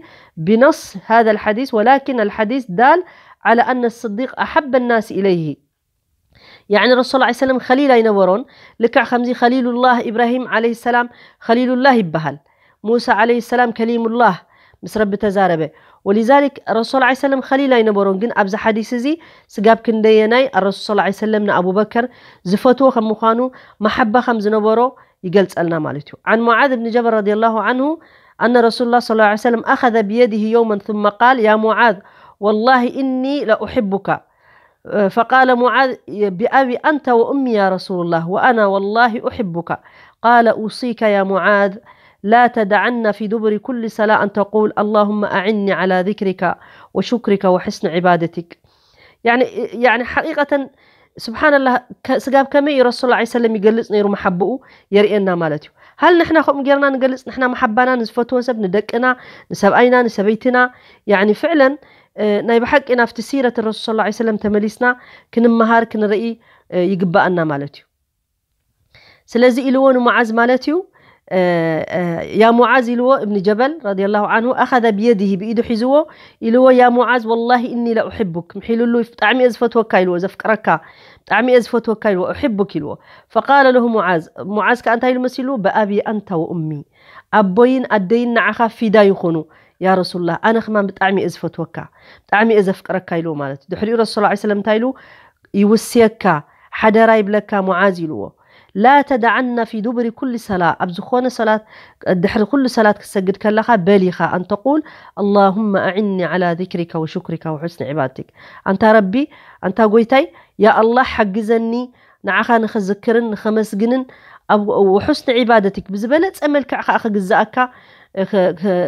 بنص هذا الحديث ولكن الحديث دال على أن الصديق أحب الناس إليه. يعني ረሱል ሰለላሁ ዐለይሂ ወሰለም ኸሊል ኣይነበሮን። ልክዕ ከምዚ ኸሊሉላህ ኢብራሂም ዐለይሂ ሰላም ኸሊሉላህ ይበሃል። ሙሳ ዐለይሂ ሰላም ከሊሙላህ ምስ ረቢ ተዛረበ። ولذلك ረሱል ሰለላሁ ዐለይሂ ወሰለም ኸሊል ኣይነበሮን፣ ግን ኣብዚ ሓዲስ እዚ ስጋብ ክንደየናይ ረሱል ሰለላሁ ዐለይሂ ወሰለም ንኣቡበከር ዝፈትዎ ከም ምዃኑ መሓባ ከም ዝነበሮ ይገልጸልና ማለት እዩ። عن معاذ بن جبل رضي الله عنه أن رسول الله صلى الله عليه وسلم أخذ بيده يوما ثم قال يا معاذ والله إني لأحبك. فقال معاذ بأبي أنت وأمي يا رسول الله وأنا والله أحبك. قال أوصيك يا معاذ لا تدعن في دبر كل صلاة أن تقول اللهم أعني على ذكرك وشكرك وحسن عبادتك. يعني يعني حقيقة سبحان الله ስጋብ ከመይ እዩ ረሱል ሰለላሁ ዐለይሂ ወሰለም ይገልጽ ነይሩ መሓብኡ የርእየና ማለት እዩ። هل ንሕና ከምኡ ጌርና ንገልጽ? ንሕና መሓባና ንዝፈትዎ ሰብ፣ ንደቅና፣ ንሰብኣይና፣ ንሰበይትና፣ يعني فعلا ናይ ብሓቂ ናብቲ ሲረት ረሱል ሰለላሁ ዐለይሂ ወሰለም ተመሊስና ክንመሃር ክንርኢ ይግባኣና ማለት እዩ። ስለዚ ኢልዎ ንሙዓዝ ማለት እዩ يا معاذ ኢልዎ እብኒ ጀበል رضي الله عنه أخذ بيده ብኢዱ ሒዝዎ ኢልዎ يا معاذ والله إني لأحبك ምሒሉሉ ብጣዕሚ እየ ዝፈትወካ ኢልዎ ዘፍቅረካ ብጣዕሚ እየ ዝፈትወካ ኢልዎ أحبك ኢልዎ فقال له معاذ ሙዓዝ ከኣ እንታይ ኢሉ መሲሉ بأبي أنت وأمي ኣቦይን ኣደይን ንዓኻ ፊዳ ይኹኑ يا رسول الله ኣነ ከማን ብጣዕሚ እየ ዝፈትወካ ብጣዕሚ እየ ዘፍቅረካ ኢልዎ ማለት እዩ ድሕሪኡ ረሱል صلى الله عليه وسلم እንታይ ኢሉ ይውስየካ ሓደራ ይብለካ ሙዓዝ ኢልዎ لا تدعن في دبر كل صلاة ኣብ ዝኾነ ሰላት ድሕሪ ኩሉ ሰላት ክትሰግድ ከለኻ በል ኢኻ أن تقول اللهم أعني على ذكرك وشكرك وحسن عبادتك ኣንታ ረቢ ኣንታ ጎይታይ يا الله ሓግዘኒ ንዓኻ ንኸዝክርን ንኸመስግንን ኣብ وحسن عبادتك ብዝበለጸ መልክዕ ከኣ ክግዛኣካ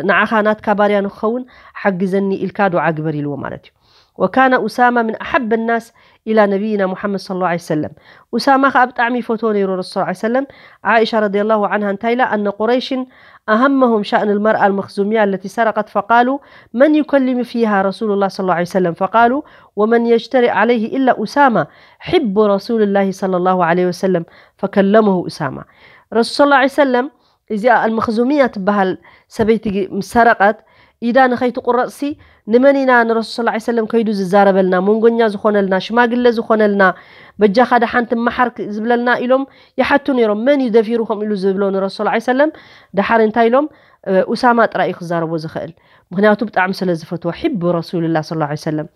ንዓኻ ናትካ ባርያ ንክኸውን ሓግዘኒ ኢልካ ዱዓ ግበር ኢልዎ ማለት እዩ وكان أسامة من أحب الناس إلى نبينا محمد صلى الله عليه وسلم. أسامة ብጣዕሚ ይፈትዎ ነይሩ ረሱል صلى الله عليه وسلم. عائشة رضي الله عنها እንታይ ኢላ؟ أن قريش أهمهم شأن المرأة المخزومية التي سرقت، فقالوا: من يكلم فيها رسول الله صلى الله عليه وسلم؟ فقالوا: ومن يجترئ عليه إلا أسامة حب رسول الله صلى الله عليه وسلم، فكلمه أسامة. ረሱል صلى الله عليه وسلم እዚኣ المخزومية ትበሃል ሰበይቲ ምስ ሰረቐት ኢዳ ንኸይትቁረጽሲ ንመን ኢና ንረሱል صلى الله عليه وسلم ከይዱ ዝዛረበልና፣ መንጎኛ ዝኾነልና፣ ሽማግለ ዝኾነልና፣ በጃኻ ደሓን ትመሓር ዝብለልና ኢሎም ይሓቱ ነይሮም። መን እዩ ደፊሩ ከምኡ ኢሉ ዝብሎ ንረሱል صلى الله عليه وسلم? ደሓር እንታይ ኢሎም? ኡሳማ ጥራይ እዩ ክዛረቦ ዝኽእል። ምክንያቱ ብጣዕሚ ስለ ዝፈትዎ፣ ሒቡ ረሱልላ صلى الله عليه وسلم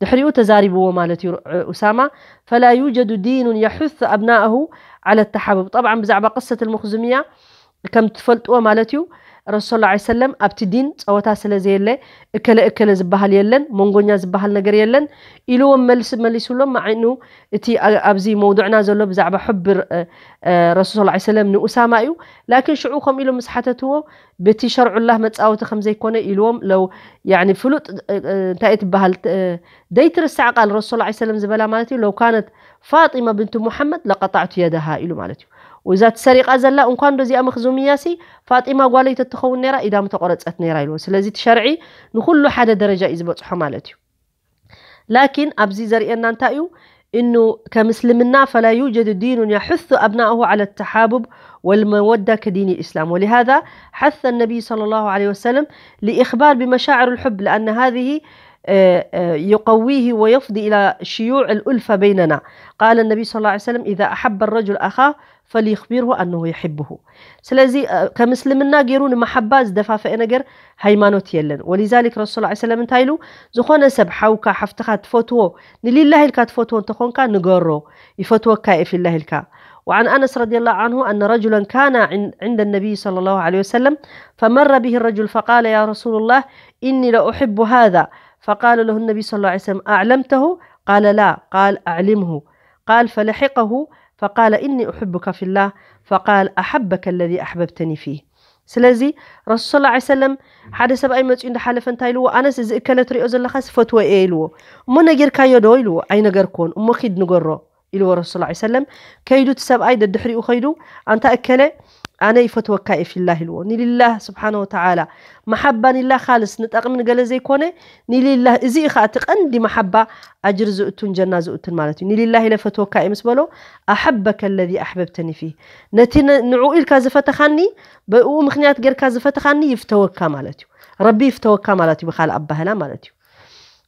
ድሕሪኡ ተዛሪብዎ ማለት እዩ። ኡሳማ فلا يوجد دين يحث أبناءه على التحابب. طبعا ብዛዕባ ቅሰት المخزومية ከም ትፈልጥዎ ማለት እዩ። ረሱል صلى الله عليه وسلم ኣብቲ ዲን ጸወታ ስለ ዘየለ እከለ እከለ ዝበሃል የለን፣ መንጎኛ ዝበሃል ነገር የለን ኢልዎም መልሲ መሊሱሎም። ማዕኑ እቲ ኣብዚ መውዱዕና ዘሎ ብዛዕባ ሕቢ ረሱል صلى الله عليه وسلم ንኡሳማ እዩ። ላኪን ሽዑ ከምኡ ኢሎም ምስ ሓተትዎ በቲ ሸርዑላህ መጻወቲ ከም ዘይኮነ ኢልዎም። ለው ያኒ ፍሉጥ እንታይ ትበሃል ደይትርሳዕ ቃል ረሱል صلى الله عليه وسلم ዝበላ ማለት እዩ። ለው ካነት ፋጢማ ብንቱ ሙሐመድ ለቀጣዕቱ የደሃ ኢሉ ማለት እዩ። ወዛ ትሰሪቃ ዘላ እንኳን ዶ እዚኣ መኽዙምያ ሲ ፋጢማ ጓለይ ተትኸውን ነይራ ኢዳ ምተቆረጸት ነይራ ኢልዎ። ስለዚ እቲ ሸርዒ ንኩሉ ሓደ ደረጃ እዩ ዝበጽሖ ማለት እዩ። ላኪን ኣብዚ ዘርእየና እንታይ እዩ? إنه كمسلمنا فلا يوجد دين يحث أبناءه على التحابب والمودة كدين الإسلام، ولهذا حث النبي صلى الله عليه وسلم لإخبار بمشاعر الحب، لأن هذه يقويه ويفضي إلى شيوع الألفة بيننا. قال النبي صلى الله عليه وسلم: إذا أحب الرجل أخاه فليخبره أنه يحبه. ስለዚ ከምስልምና ገይሩ ንመሓባ ዝደፋፈአ ነገር ሃይማኖት የለን። ولذلك ረሱል صلى الله عليه وسلم እንታይ ኢሉ? ዝኾነ ሰብ ሓውካ ሓፍትኻ ትፈትዎ ንሊላህ ኢልካ ትፈትዎ እንተኾንካ ንገሮ ይፈትወካ እየ ፊላህ ኢልካ። وعن أنس رضي الله عنه أن رجلا كان عند النبي صلى الله عليه وسلم فمر به الرجل فقال: يا رسول الله، إني لأحب هذا. فقال له النبي صلى الله عليه وسلم: أعلمته؟ قال: لا. قال: أعلمه. قال: فلحقه فقال: إني أحبك في الله. فقال: أحبك الذي أحببتني فيه. ስለዚ ረሱል صلى الله عليه وسلم ሓደ ሰብኣይ መፅኡ እንዳሓለፈ እንታይ ኢልዎ? ኣነስ እዚ እከለ ትሪኦ ዘለኻ ስፈትዎ እየ ኢልዎ። እሞ ነጊርካዮ ዶ ኢልዎ። ኣይነገርክዎን። እሞ ኪድ ንገሮ ኢልዎ ረሱል صلى الله عليه وسلم። ከይዱ እቲ ሰብኣይ ደድሕሪኡ ከይዱ ኣንታ እከለ ኣነ ይፈትወካ እየ ፊላህ ኢልዎ። ንሊላህ ስብሓነ ወተዓላ መሓባ ኒላህ ካልስ ንጠቕሚ ንገለ ዘይኮነ ንሊላህ። እዚ እዩ ከዓ እቲ ቀንዲ መሓባ ኣጅር ዝእቱን ጀና ዝእቱን ማለት እዩ። ንሊላህ ኢለ ፈትወካ እየ ምስ በሎ ኣሐበከ ለዚ ኣሕበብተኒ ፊህ፣ ነቲ ንዕኡ ኢልካ ዝፈተኻኒ ብኡ ምክንያት ጌርካ ዝፈተኻኒ ይፍተወካ ማለት እዩ። ረቢ ይፍተወካ ማለት እዩ ብካልእ ኣባህላ ማለት እዩ።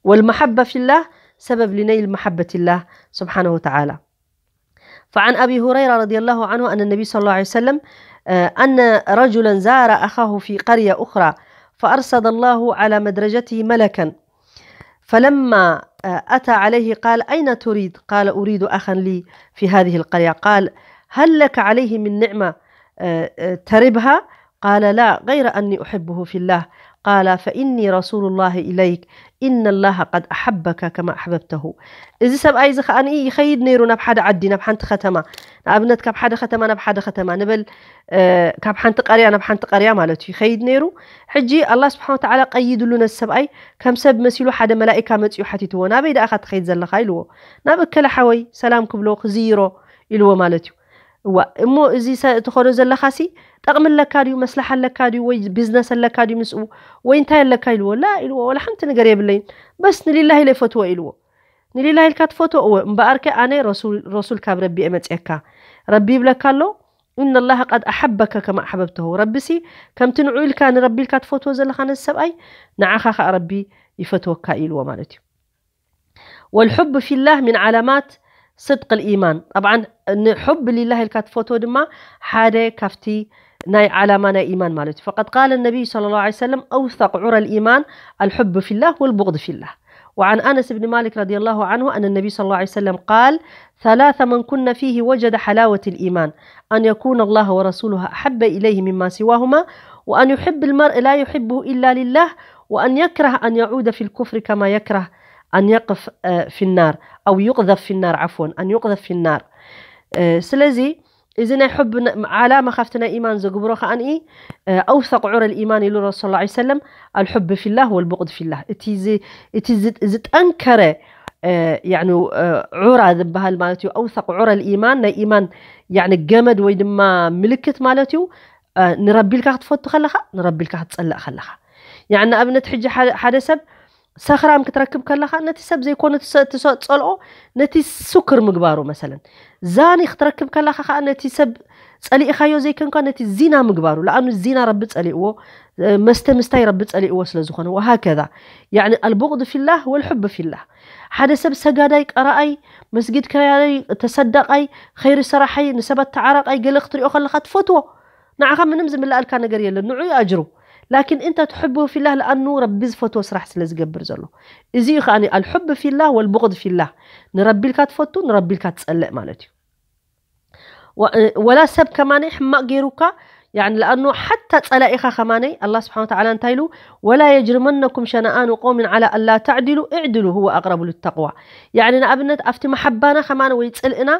والمحبة في الله سبب لنيل محبة الله سبحانه وتعالى. فعن أبي هريرة رضي الله عنه أن النبي صلى الله عليه وسلم أن رجلا زار أخاه في قرية أخرى فأرصد الله على مدرجته ملكا، فلما أتى عليه قال: أين تريد؟ قال: أريد أخا لي في هذه القرية. قال: هل لك عليه من نعمة تربها؟ قال: لا، غير أني أحبه في الله. قال: فإني رسول الله إليك، إن الله قد أحبك كما أحببته. እዚ ሰብኣይ እዚ ከኣ ይኸይድ ነይሩ ናብ ሓደ ዓዲ፣ ናብ ሓንቲ ከተማ። ንኣብነት ካብ ሓደ ከተማ ናብ ሓደ ከተማ ንበል፣ ካብ ሓንቲ ቀርያ ናብ ሓንቲ ቀርያ ማለት እዩ ይኸይድ ነይሩ። ሕጂ ኣላህ ስብሓን ወተዓላ ቀይድሉ ነዚ ሰብኣይ። ከም ሰብ መሲሉ ሓደ መላኢካ መፂኡ ሓቲትዎ፣ ናበይ ደኣ ኢኻ ትኸይድ ዘለኻ ኢልዎ። ናብ እከለ ሓወይ ሰላም ክብሎ ክዝይሮ ኢልዎ ማለት እዩ። እዋ እሞ እዚ ትኸዶ ዘለኻሲ ጠቕሚ ኣለካ ድዩ? መስላሓ ኣለካ ድዩ? ወይ ቢዝነስ ኣለካ ድዩ ምስኡ? ወይ እንታይ ኣለካ ኢልዎ። ላ ኢልዎ፣ ወላ ሓንቲ ነገር የብለይን፣ በስ ንሊላህ ኢለ ይፈትዎ ኢልዎ። ንሊላህ ኢልካ ትፈትዎ እወ፣ እምበኣርከ ኣነ ረሱል ካብ ረቢ እየ መፅየካ። ረቢ ይብለካ ኣሎ: إن الله قد أحبك كما أحببته። ረቢሲ ከምቲ ንዑ ኢልካ ንረቢ ኢልካ ትፈትዎ ዘለኻ ነዚ ሰብኣይ ንዓኻ ከዓ ረቢ ይፈትወካ ኢልዎ ማለት እዩ። والحب في الله من علامات صدق الإيمان. طبعا ንሑብ ሊላህ ኢልካ ትፈትዎ ድማ ሓደ ካብቲ ናይ ዓላማ ናይ ኢማን ማለት እዩ። فقد قال النبي صلى الله عليه وسلم: أوثق عرى الإيمان الحب في الله والبغض في الله. وعن أنس بن مالك رضي الله عنه أن النبي صلى الله عليه وسلم قال: ثلاث من كن فيه وجد حلاوة الإيمان: أن يكون الله ورسوله أحب إليه مما سواهما، وأن يحب المرء لا يحبه إلا لله، وأن يكره أن يعود في الكفر كما يكره أن يقف في النار، أو يقذف في النار، عفوا، أن يقذف في النار. ስለዚ እዚ ናይ ሕብ ዓላማ ካብቲ ናይ ኢማን ዘግብሮ ከዓኒ ኣውሰቅ ዑረ ልኢማን ኢሉ ረሱል ላ ሰለም ኣልሕብ ፊላህ ወልቡቕድ ፊላህ፣ እቲ ዝጠንከረ ዑራ ዝበሃል ማለት እዩ። ኣውሰቅ ዑረ ልኢማን ናይ ኢማን ገመድ ወይ ድማ ምልክት ማለት እዩ። ንረቢልካ ክትፈቱ ከለኻ፣ ንረቢልካ ክትጸልእ ከለኻ። ንኣብነት ሕጂ ሓደ ሰብ ሰኽራም ክትረክብ ከለኻ ነቲ ሰብ ዘይኮነ ትጸልኦ ነቲ ሱክር ምግባሩ መሰለን፣ ዛኒ ክትረክብ ከለኻ ከዓ ነቲ ሰብ ጸሊእኻዮ ዘይኮንካ ነቲ ዚና ምግባሩ፣ ለኣኑ ዚና ረቢ ጸሊእዎ፣ መስተ ምስታይ ረቢ ጸሊእዎ ስለ ዝኾነ። ወሃከዛ። ኣልቡቕድ ፊላህ ወልሑብ ፊላህ። ሓደ ሰብ ሰጋዳይ፣ ቀረኣይ፣ መስጊድ ከያይ፣ ተሰዳቃይ፣ ኸይሪ ሰራሓይ፣ ንሰባት ተዓራቃይ ገለ ክትሪኦ ከለኻ ትፈትዎ። ንዓኻ ምንም ዝምልኣልካ ነገር የለን፣ ንዑ ኣጅሩ። ላኪን እንተ ትሕብሁ ፊላህ ለኣኑ ረቢ ዝፈትዎ ስራሕ ስለ ዝገብር ዘሎ። እዚ እዩ ከዓኒ ኣልሑብ ፊላህ ወልቡቕድ ፊላህ። ንረቢልካ ትፈቱ፣ ንረቢልካ ትጸልእ ማለት እዩ። ወላ ሰብ ከማነይ ሕማቕ ገይሩካ፣ ለኣኑ ሓታ ጸላኢኻ ከማነይ ኣላ ስብሓን ወተዓላ እንታይ ኢሉ፣ ወላ የጅርመነኩም ሸነኣኑ ቆምን ዓላ ኣላ ተዕድሉ እዕድሉ ሁወ ኣቅረቡ ልተቅዋ። ንኣብነት ኣብቲ መሓባና ከማነ ወይ ጽልእና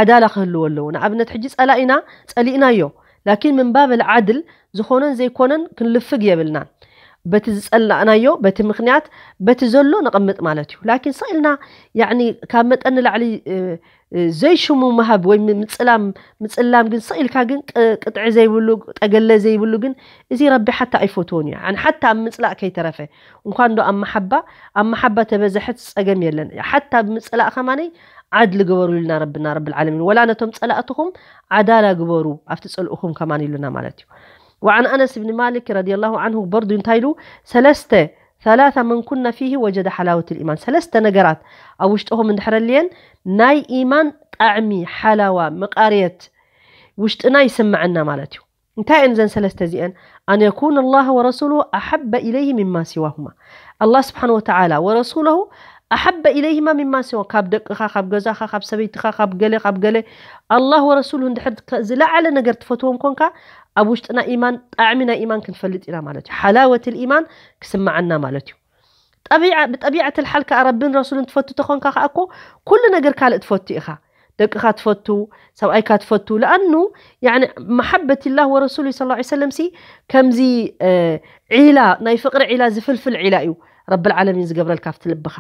ዓዳላ ክህልዎ ኣለዎ። ንኣብነት ሕጂ ጸላኢና ጸሊእናዮ፣ ላኪን ምንባብ ልዓድል ዝኾነን ዘይኮነን ክንልፍግ የብልናን። በቲ ዝጸላእናዮ በቲ ምኽንያት በቲ ዘሎ ነቐምጥ ማለት እዩ። ላኪን ስቕ ኢልና ካብ መጠን ንላዕሊ ዘይሽሙ ምሃብ ወይ ምጽላም፣ ምጽላም ግን ስቕ ኢልካ ግን ቅጥዒ ዘይብሉ፣ ጠገለ ዘይብሉ ግን እዚ ረቢ ሓታ ኣይፈትዎን እዩ። ሓታ ኣብ ምጽላእ ከይተረፈ እንኳን ዶ ኣብ መሓባ፣ ኣብ መሓባ ተበዘሐት ጸገም የለን። ሓታ ኣብ ምጽላእ ከማነይ ዓድሊ ግበሩ ኢልና ረብና ረብል ዓለሚን። ወላ ነቶም ጸላእትኹም ዓዳላ ግበሩ ኣብቲ ጽልእኹም ከማን ኢሉና ማለት እዩ። وعن أنس بن مالك رضي الله عنه برضو እንታይ ኢሉ ሰለስተ ثلاثة من كن فيه وجد حلاوة الإيمان ሰለስተ ነገራት ኣብ ውሽጥኹም እንድሕረልየን ናይ ኢማን ጣዕሚ ሓላዋ መቃርየት ውሽጥና ይስምዐና ማለት እዩ። እንታይ እየን እዘን ሰለስተ እዚአን? أن يكون الله ورسوله أحب إليه مما سواهما። ኣላህ ስብሓን ወተዓላ ወረሱለሁ ኣሓበ ኢለይሂማ ሚማ ሲዋ ካብ ደቅኻ ካብ ገዛኻ ካብ ሰበይትኻ ካብ ገለ ካብ ገለ ኣላህ ወረሱሉ እንድሕር ዝለዓለ ነገር ትፈትዎም ኮንካ ኣብ ውሽጥና ኢማን ጣዕሚ ናይ ኢማን ክንፈልጥ ኢና ማለት እዩ። ሓላወት ልኢማን ክስምዓና ማለት እዩ። ብጠቢዐት ልሓል ከዓ ረብን ረሱልን ትፈቱ ተኾንካ ከዓ እኮ ኩሉ ነገር ካልእ ትፈቱ ኢኻ። ደቅኻ ትፈቱ፣ ሰብኣይካ ትፈቱ። ለኣኑ መሓበት ላህ ወረሱሉ ስ ሰለም ሲ ከምዚ ዒላ ናይ ፍቅሪ ዒላ ዝፍልፍል ዒላ እዩ ረብል ዓለሚን ዝገብረልካ ኣብቲ ልብኻ።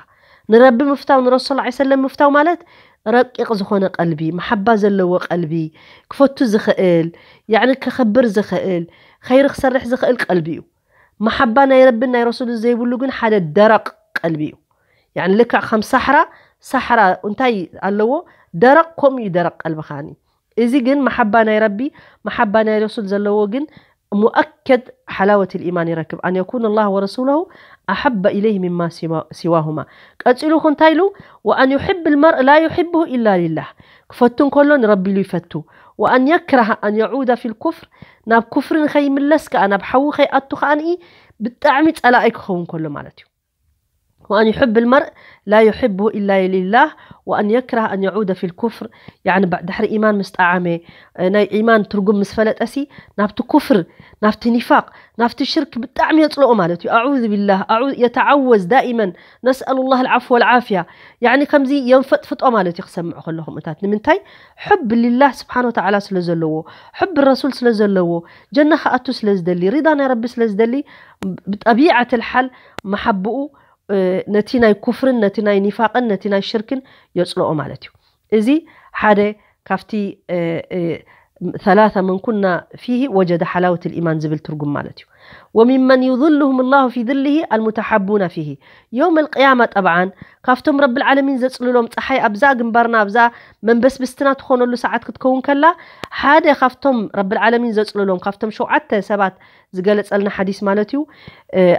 ንረቢ ምፍታው ንረሱል ላ ሰለም ምፍታው ማለት ረቂቕ ዝኾነ ቀልቢ፣ መሓባ ዘለዎ ቀልቢ፣ ክፈቱ ዝኽእል፣ ያዕኒ ከኸብር ዝኽእል፣ ኸይሪ ክሰርሕ ዝኽእል ቀልቢ እዩ። መሓባ ናይ ረብን ናይ ረሱልን ዘይብሉ ግን ሓደ ደረቕ ቀልቢ እዩ። ያዕኒ ልክዕ ከም ሳሕራ፣ ሳሕራ እንታይ ኣለዎ? ደረቕ፣ ከምኡ እዩ ደረቕ ቀልቢ ከዓኒ። እዚ ግን መሓባ ናይ ረቢ፣ መሓባ ናይ ረሱል ዘለዎ ግን ሙኣከድ ሓላወት ልኢማን ይረክብ። ኣን የኩን ላህ ወረሱለሁ ኣሓበ ኢለይህ ሚማ ሲዋሁማ። ቀጺሉ እንታይ ኢሉ? ወኣን ዩሕብ ልመርእ ላ ዩሕብሁ ኢላ ሊላህ። ክፈቱ እንከሎ ንረቢ ኢሉ ይፈቱ። ወኣን የክረህ ኣን የዑደ ፊ ልኩፍር፣ ናብ ኩፍሪ ንኸይምለስ ከኣ ናብ ሓዊ ከይኣቱ ከኣንኢ ብጣዕሚ ጸላኢ ክኸውን ከሎ ማለት እዩ። ወኣን ዩሕብ ልመርእ ላ ዩሕብሁ ኢላ ሊላህ ወኣን የክረህ ኣን የዑደ ፊ ልኩፍር። ያዕኒ ድሕሪ ኢማን ምስ ጠዓመ ናይ ኢማን ትርጉም ምስ ፈለጠሲ ናብቲ ኩፍር ናብቲ ኒፋቅ ናብቲ ሽርክ ብጣዕሚ የጽልኦ ማለት እዩ። ኣዑዙ ቢላህ፣ ኣዑ-፣ የተዓወዝ ዳኢመን ነስአሉ ላህ ልዓፍወ ወልዓፍያ። ያዕኒ ከምዚ የንፈጥፍጦ ማለት እዩ ክሰምዕ ከለኹም እታት። ንምንታይ? ሕብ ሊላህ ስብሓን ወተዓላ ስለ ዘለዎ፣ ሕብ ረሱል ስለ ዘለዎ፣ ጀና ክኣቱ ስለ ዝደሊ፣ ሪዳ ናይ ረቢ ስለ ዝደሊ፣ ብጠቢዓት ልሓል መሓብኡ ነቲ ናይ ኩፍርን ነቲ ናይ ኒፋቅን ነቲ ናይ ሽርክን የጽልኦ ማለት እዩ። እዚ ሓደ ካብቲ ثلاثة من كن فيه وجد حلاوة الإيمان ዝብል ትርጉም ማለት እዩ። وممن يظلهم الله في ظله المتحابون فيه يوم القيامة። ጠብዓን ካብቶም ረብል ዓለሚን ዘጽልሎም ጸሓይ ኣብዛ ግንባርና ኣብዛ መንበስብስትና ትኾነሉ ሰዓት ክትከውን ከላ ሓደ ካብቶም ረብል ዓለሚን ዘጽልሎም ካብቶም ሸውዓተ ሰባት ዝገለጸልና ሓዲስ ማለት እዩ።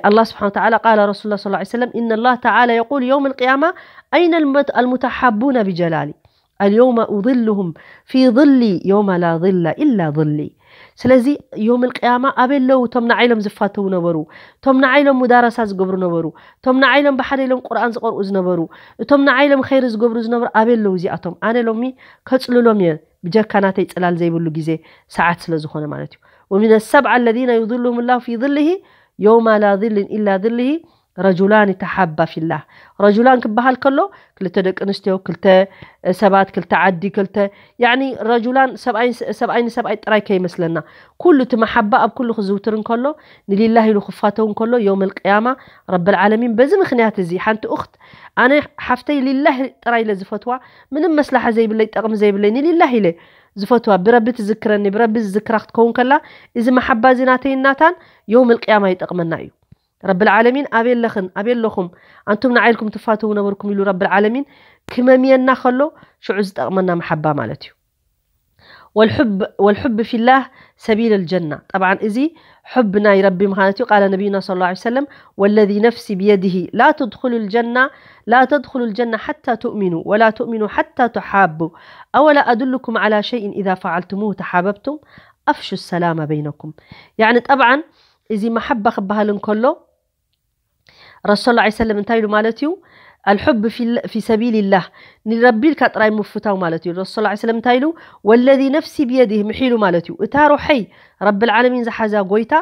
ኣላህ ስብሓን ወተዓላ ቃለ ረሱሉላህ ሰለላሁ ዐለይሂ ወሰለም ኢነ ላህ ተዓላ የቁል የውም ልቅያማ ኣይነ ልሙተሓቡነ ብጀላሊ ኣልየውመ ኡظልሁም ፊ ظሊ የውመ ላ ظለ ኢላ ظሊ። ስለዚ ዮም ልቅያማ ኣበይ ኣለዉ እቶም ንዓይ ኢሎም ዝፋተዉ ነበሩ፣ እቶም ንዓይ ኢሎም ሙዳረሳ ዝገብሩ ነበሩ፣ እቶም ንዓይ ኢሎም ብሓደ ኢሎም ቁርኣን ዝቀርኡ ዝነበሩ፣ እቶም ንዓይ ኢሎም ኸይሪ ዝገብሩ ዝነበሩ ኣበይ ኣለዉ እዚኣቶም? ኣነ ሎሚ ከጽልሎም እየ ብጀካ ናተይ ጽላል ዘይብሉ ግዜ ሰዓት ስለ ዝኾነ ማለት እዩ። ومن السبعة الذين يظلهم الله في ظله يوم لا ظل إلا ظله ረጁላን ተሓባ ፊላህ። ረጁላን ክበሃል ከሎ ክልተ ደቂ ኣንስትዮ፣ ክልተ ሰባት፣ ክልተ ዓዲ፣ ክልተ ያኒ ረጁላን ሰብኣይ፣ ሰብኣይ ንሰብኣይ ጥራይ ከይመስለና። ኩሉ እቲ መሓባ ኣብ ኩሉ ክዝውትር እንከሎ፣ ንሊላህ ኢሉ ክፋተው እንከሎ፣ የውመል ቅያማ ረብል ዓለሚን በዚ ምኽንያት እዚ ሓንቲ ኡኽት ኣነ ሓፍተይ ሊላህ ጥራይ ኢለ ዝፈትዋ፣ ምንም መስላሓ ዘይብለይ፣ ጠቕሚ ዘይብለይ፣ ንሊላህ ኢለ ዝፈትዋ፣ ብረቢ ትዝክረኒ፣ ብረቢ ዝዝክራ ክትከውን ከላ፣ እዚ መሓባ እዚ ናተይ ናታን የውመል ቅያማ ይጠቕመና እዩ። ረብል ዓለሚን ኣበይ ኣለኽን ኣበይ ኣለኹም ኣንቱም ንዓይ ኢልኩም ትፋተው ነበርኩም ኢሉ ረብል ዓለሚን ክመምየና ከሎ ሽዑ ዝጠቕመና መሓባ ማለት እዩ። ወልሑብ ወልሑብ ፊላህ ሰቢል ልጀና። ጠብዓን እዚ ሑብ ናይ ረቢ ማለት እዩ። ቃለ ነቢዩና ሰለላሁ ዐለይሂ ወሰለም ወለዚ ነፍሲ ብየድሂ ላ ተድኹሉ ልጀና ላ ተድኹሉ ልጀና ሓታ ትእሚኑ ወላ ትእሚኑ ሓታ ትሓቡ ኣወላ ኣዱልኩም ዓላ ሸይን ኢዛ ፈዓልቱሙሁ ተሓበብቱም ኣፍሹ ሰላማ በይነኩም። ያኒ ጠብዓን እዚ መሓባ ክበሃል እንከሎ ረሱል ላ ሰለም እንታይ ኢሉ ማለት እዩ? ኣልሑብ ፊ ሰቢልላህ፣ ንረቢ ኢልካ ጥራይ ምፍታው ማለት እዩ። ረሱል ላ ሰለም እንታይ ኢሉ? ወለዚ ነፍሲ ብየዲህ ምሒሉ ማለት እዩ። እታ ሩሐይ ረብል ዓለሚን ዝሓዛ ጎይታ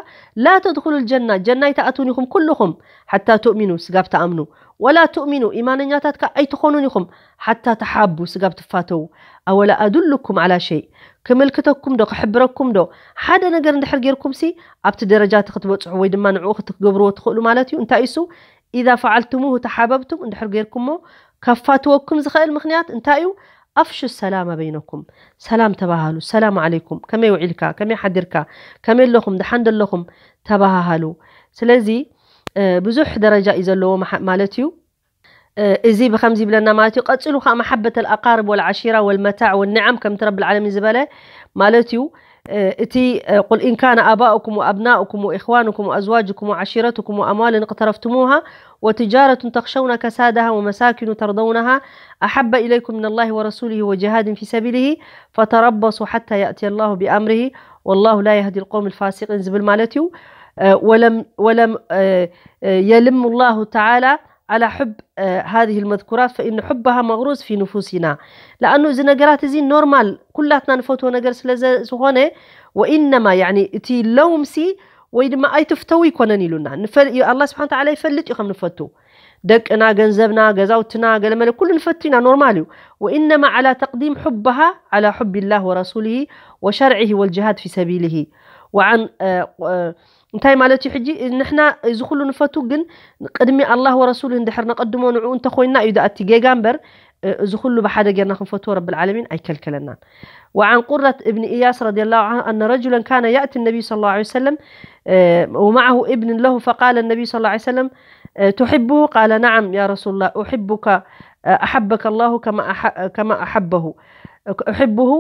ላ ተድኹሉ ልጀና፣ ጀና ኣይትኣትውን ኢኹም ኩልኹም ሓታ ትእሚኑ፣ ስጋብ ትኣምኑ፣ ወላ ትእሚኑ፣ ኢማነኛታት ከኣ ኣይትኾኑን ኢኹም ሓታ ተሓቡ፣ ስጋብ ትፋተው። ኣወላ ኣዱልኩም ዓላ ሸይ፣ ክምልክተኩም ዶ ክሕብረኩም ዶ? ሓደ ነገር እንድሕር ጌርኩም ሲ ኣብቲ ደረጃ እቲ ክትበጽሑ ወይ ድማ ንዕኡ ክትገብርዎ ትኽእሉ ማለት እዩ። እንታይ እሱ? ኢዛ ፈዓልቱሙሁ ተሓበብቱም፣ እንድሕር ጌርኩሞ ከፋትወኩም ዝኽእል ምኽንያት እንታይ እዩ? ኣፍሹ ሰላመ በይነኩም፣ ሰላም ተባሃሉ። ሰላም ዓለይኩም፣ ከመይ ውዒልካ፣ ከመይ ሓዲርካ፣ ከመይ ኣለኹም፣ ደሓን ደለኹም ተባሃሃሉ። ስለዚ ብዙሕ ደረጃ እዩ ዘለዎ ማለት እዩ። እዚ ብከምዚ ይብለና ማለት እዩ። ቀጺሉ ከዓ መሓበት ኣልኣቃርብ ወልዓሺራ ወልመታዕ ወኒዓም ከምቲ ረብል ዓለሚን ዝበለ ማለት እዩ። እቲ ቁል ኢን ካነ ኣባኡኩም ወኣብናኡኩም ወኢኽዋኑኩም ወኣዝዋጅኩም ወዓሺረቱኩም ወኣምዋልን እቅተረፍቱሙሃ ወትጃረቱን ተኽሸውነ ከሳደሃ ወመሳኪኑ ተርደውነሃ ኣሓበ ኢለይኩም ምን ኣላሂ ወረሱሊሂ ወጅሃድን ፊ ሰቢሊሂ ፈተረበሱ ሓታ ያእትየ ኣላሁ ቢኣምሪሂ ወላሁ ላ የህዲ ልቀውም ልፋሲቂን ዝብል ማለት እዩ። ወለም የልም ላሁ ተዓላ ዓላ ሑብ ሃዚህ ልመዝኩራት ፈኢነ ሑበሃ መግሩዝ ፊ ንፉሲና። ለኣኑ እዚ ነገራት እዚ ኖርማል ኩላትና ንፈትዎ ነገር ስለ ዝኾነ ወኢነማ እቲ ለውምሲ ወይ ድማ ኣይትፍተው ይኮነን ኢሉና። ኣላ ስብሓን ተዓላ ይፈልጥ እዩ ከም ንፈቱ ደቅና፣ ገንዘብና፣ ገዛውትና፣ ገለመለ ኩሉ ንፈቱ ኢና፣ ኖርማል እዩ። ወኢነማ ዓላ ተቅዲም ሑበሃ ዓላ ሑብ ላህ ወረሱሊሂ ወሸርዒሂ ወልጅሃድ ፊ ሰቢሊሂ ወዓን እንታይ ማለት እዩ? ሕጂ ንሕና እዚ ኩሉ ንፈቱ፣ ግን ቅድሚ ኣላህ ወረሱሉ እንድሕር ነቐድሞ ንዕኡ እንተኮይንና እዩ ደኣ እቲ ጌጋ እምበር፣ እዚ ኩሉ ብሓደ ጌርና ክንፈትዎ ረብል ዓለሚን ኣይከልከለናን። وعن قرة ابن إياس رضي الله عنه أن رجلا كان يأتي النبي صلى الله عليه وسلم ومعه ابن له فقال النبي صلى الله عليه وسلم تحبه؟ قال نعم يا رسول الله أحبك أحبك الله كما كما أحبه أحبه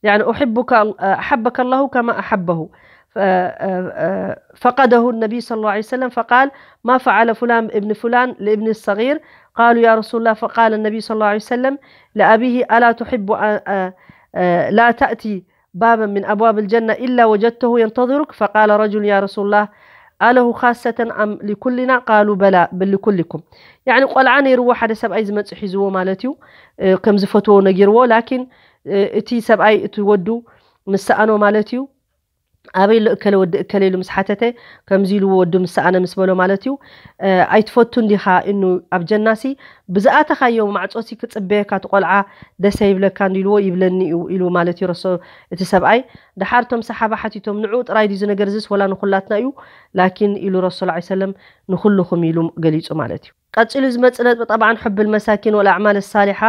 يعني أحبك أحبك الله كما أحبه. فقده النبي صلى الله عليه وسلم فقال ما فعل فلان ابن فلان لابن الصغير؟ قالوا يا رسول الله فقال النبي صلى الله عليه وسلم لأبيه ألا تحب لا تأتي بابا من أبواب الجنة إلا وجدته ينتظرك؟ فقال رجل يا رسول الله أله خاصة أم لكلنا؟ قالوا بلى بل لكلكم. يعني ቆልዓ ነይርዎ ሓደ ሰብኣይ ዝመጽእ ሒዝዎ ማለት እዩ። ከም ዝፈትዎ ነጊርዎ ላኪን እቲ ሰብኣይ እቲ ወዱ ምስ ሰኣኖ ማለት እዩ ኣበይ ኣሎ እከለ ወዲ እከለ ኢሉ ምስ ሓተተ ከምዚ ኢልዎ ወዱ ምስ ሰኣነ ምስ በሎ ማለት እዩ ኣይትፈቱን ዲኻ እኑ ኣብ ጀናሲ ብዝኣተኻዮ ማዕጾሲ ክጽበየካ እቲ ቆልዓ ደሰ ይብለካ እንዲ ኢልዎ ይብለኒ እዩ ኢሉ ማለት እዩ ረሶ እቲ ሰብኣይ ደሓር እቶም ሰሓባ ሓቲቶም ንዑ ጥራይ ድዩ ነገር ዝስ ወላ ንኩላትና እዩ ላኪን ኢሉ ረሱል ላ ሰለም ንኩልኹም ኢሉ ገሊጹ ማለት እዩ ቀጺሉ ዝመጽእ ነጥቢ ጠብዓን ሕብል መሳኪን ወልኣዕማል ሳሊሓ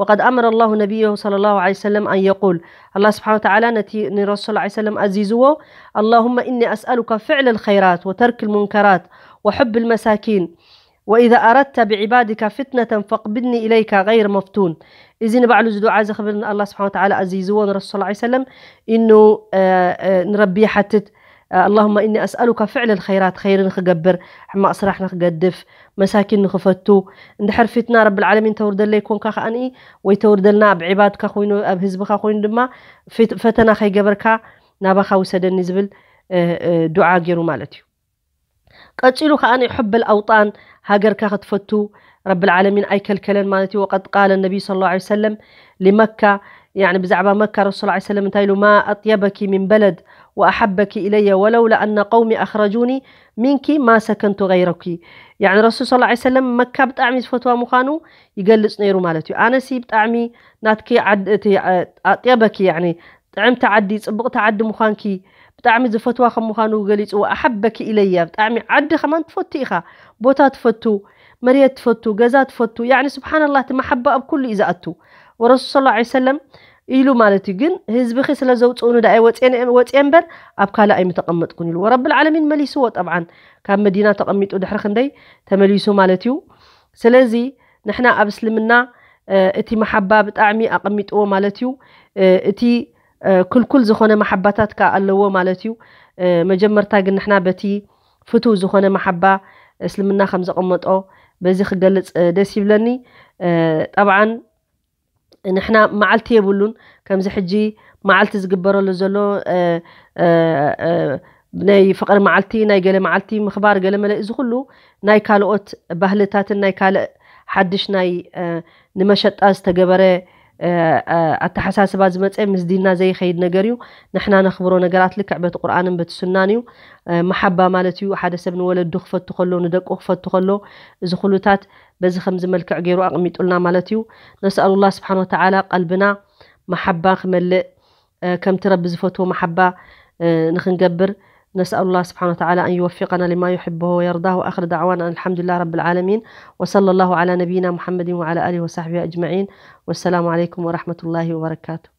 وقد أمر الله نبيه صلى الله عليه وسلم أن يقول الله سبحانه وتعالى ነቲ ንረሱል ላ ሰለም ኣዚዝዎ اللهم إني أسألك فعل الخيرات وترك المنكرات وحب المساكين وإذا أردت بعبادك فتنة فاقبضني إليك غير مفتون እዚ ንባዕሉ እዚ ዱዓ እዚ ክብል ንኣላ ስብሓን ወተዓላ ኣዚዝዎ ንረሱል ላ ሰለም ኢኑ ንረቢ ይሓትት اللهم إني أسألك فعل الخيرات ኸይሪ ንክገብር ሕማቕ ስራሕ ንክገድፍ መሳኪን ንክፈቱ እንድሕር ፊትና ረብል ዓለሚን ተውርደለይ ኮንካ ከኣ ወይ ተውርደልና ኣብ ዕባድካ ኮይኑ ኣብ ህዝብካ ኮይኑ ድማ ፈተና ከይገበርካ ናባኻ ውሰደኒ ዝብል ዱዓ ገይሩ ማለት እዩ ቀጺሉ ከኣ ሕበል ኣውጣን ሃገርካ ክትፈቱ ረብል ዓለሚን ኣይከልከለን ማለት እዩ وقد قال النبي صلى الله عليه وسلم لمكة يعني ብዛዕባ መካ ረሱል ላ ሰለም እንታይ ኢሉ ما أطيبك من بلد وأحبك إلي ولولا أن قومي أخرجوني منك ما سكنت غيرك. يعني ረሱል صلى الله عليه وسلم መካ ብጣዕሚ ዝፈትዋ ምዃኑ ይገልጽ ነይሩ ማለት እዩ። ኣነሲ ብጣዕሚ ናትኪ ዓዲ እቲ ኣጥየበኪ يعني ጥዕምቲ ዓዲ ጽብቕቲ ዓዲ ምዃንኪ ብጣዕሚ ዝፈትዋ ከም ምዃኑ ገሊጽዎ። ኣሓበኪ ኢለያ ብጣዕሚ ዓዲ ከማን ትፈቱ ኢኻ፣ ቦታ ትፈቱ፣ መሬት ትፈቱ፣ ገዛ ትፈቱ። يعني سبحان الله እቲ መሓባ ኣብ ኩሉ እዩ ዝኣቱ። ወረሱል صلى الله عليه وسلم ኢሉ ማለት እዩ። ግን ህዝብኺ ስለ ዘውፅኡኒ ዳኣ ወፅየ ወፅየ እምበር ኣብ ካልእ ኣይምተቐመጥኩን ኢሉ። ወረብል ዓለሚን መሊስዎ። ጠብዓን ካብ መዲና ተቐሚጡ ድሕሪ ክንደይ ተመሊሱ ማለት እዩ። ስለዚ ንሕና ኣብ እስልምና እቲ መሓባ ብጣዕሚ ኣቐሚጥዎ ማለት እዩ። እቲ ክልኩል ዝኾነ መሓባታት ከዓ ኣለዎ ማለት እዩ። መጀመርታ ግን ንሕና በቲ ፍቱው ዝኾነ መሓባ እስልምና ከም ዘቐመጦ በዚ ክገልጽ ደስ ይብለኒ። ጠብዓን ንሕና መዓልቲ የብሉን ከምዚ ሕጂ መዓልቲ ዝግበረሉ ዘሎ ናይ ፍቕሪ መዓልቲ ናይ ገለ መዓልቲ ምኽባር ገለ መለ እዚ ኩሉ ናይ ካልኦት ባህልታትን ናይ ካልእ ሓድሽ ናይ ንመሸጣ ዝተገበረ ኣተሓሳስባ ዝመፀ ምስ ዲንና ዘይኸይድ ነገር እዩ። ንሕና ነኽብሮ ነገራት ልክዕ በቲ ቁርኣንን በቲ ሱናን እዩ። መሓባ ማለት እዩ ሓደ ሰብ ንወለዱ ክፈቱ ከሎ ንደቁ ክፈቱ ከሎ እዚ ኩሉታት በዚ ከምዚ መልክዕ ገይሩ ኣቕሚጡልና ማለት እዩ። ነስኣሉላህ ስብሓን ወተዓላ ቀልብና መሓባ ክመልእ ከምቲ ረቢ ዝፈትዎ መሓባ ንክንገብር نسأل الله سبحانه وتعالى أن يوفقنا لما يحبه ويرضاه. وآخر دعوانا أن الحمد لله رب العالمين، وصلى الله على نبينا محمد وعلى آله وصحبه أجمعين، والسلام عليكم ورحمة الله وبركاته.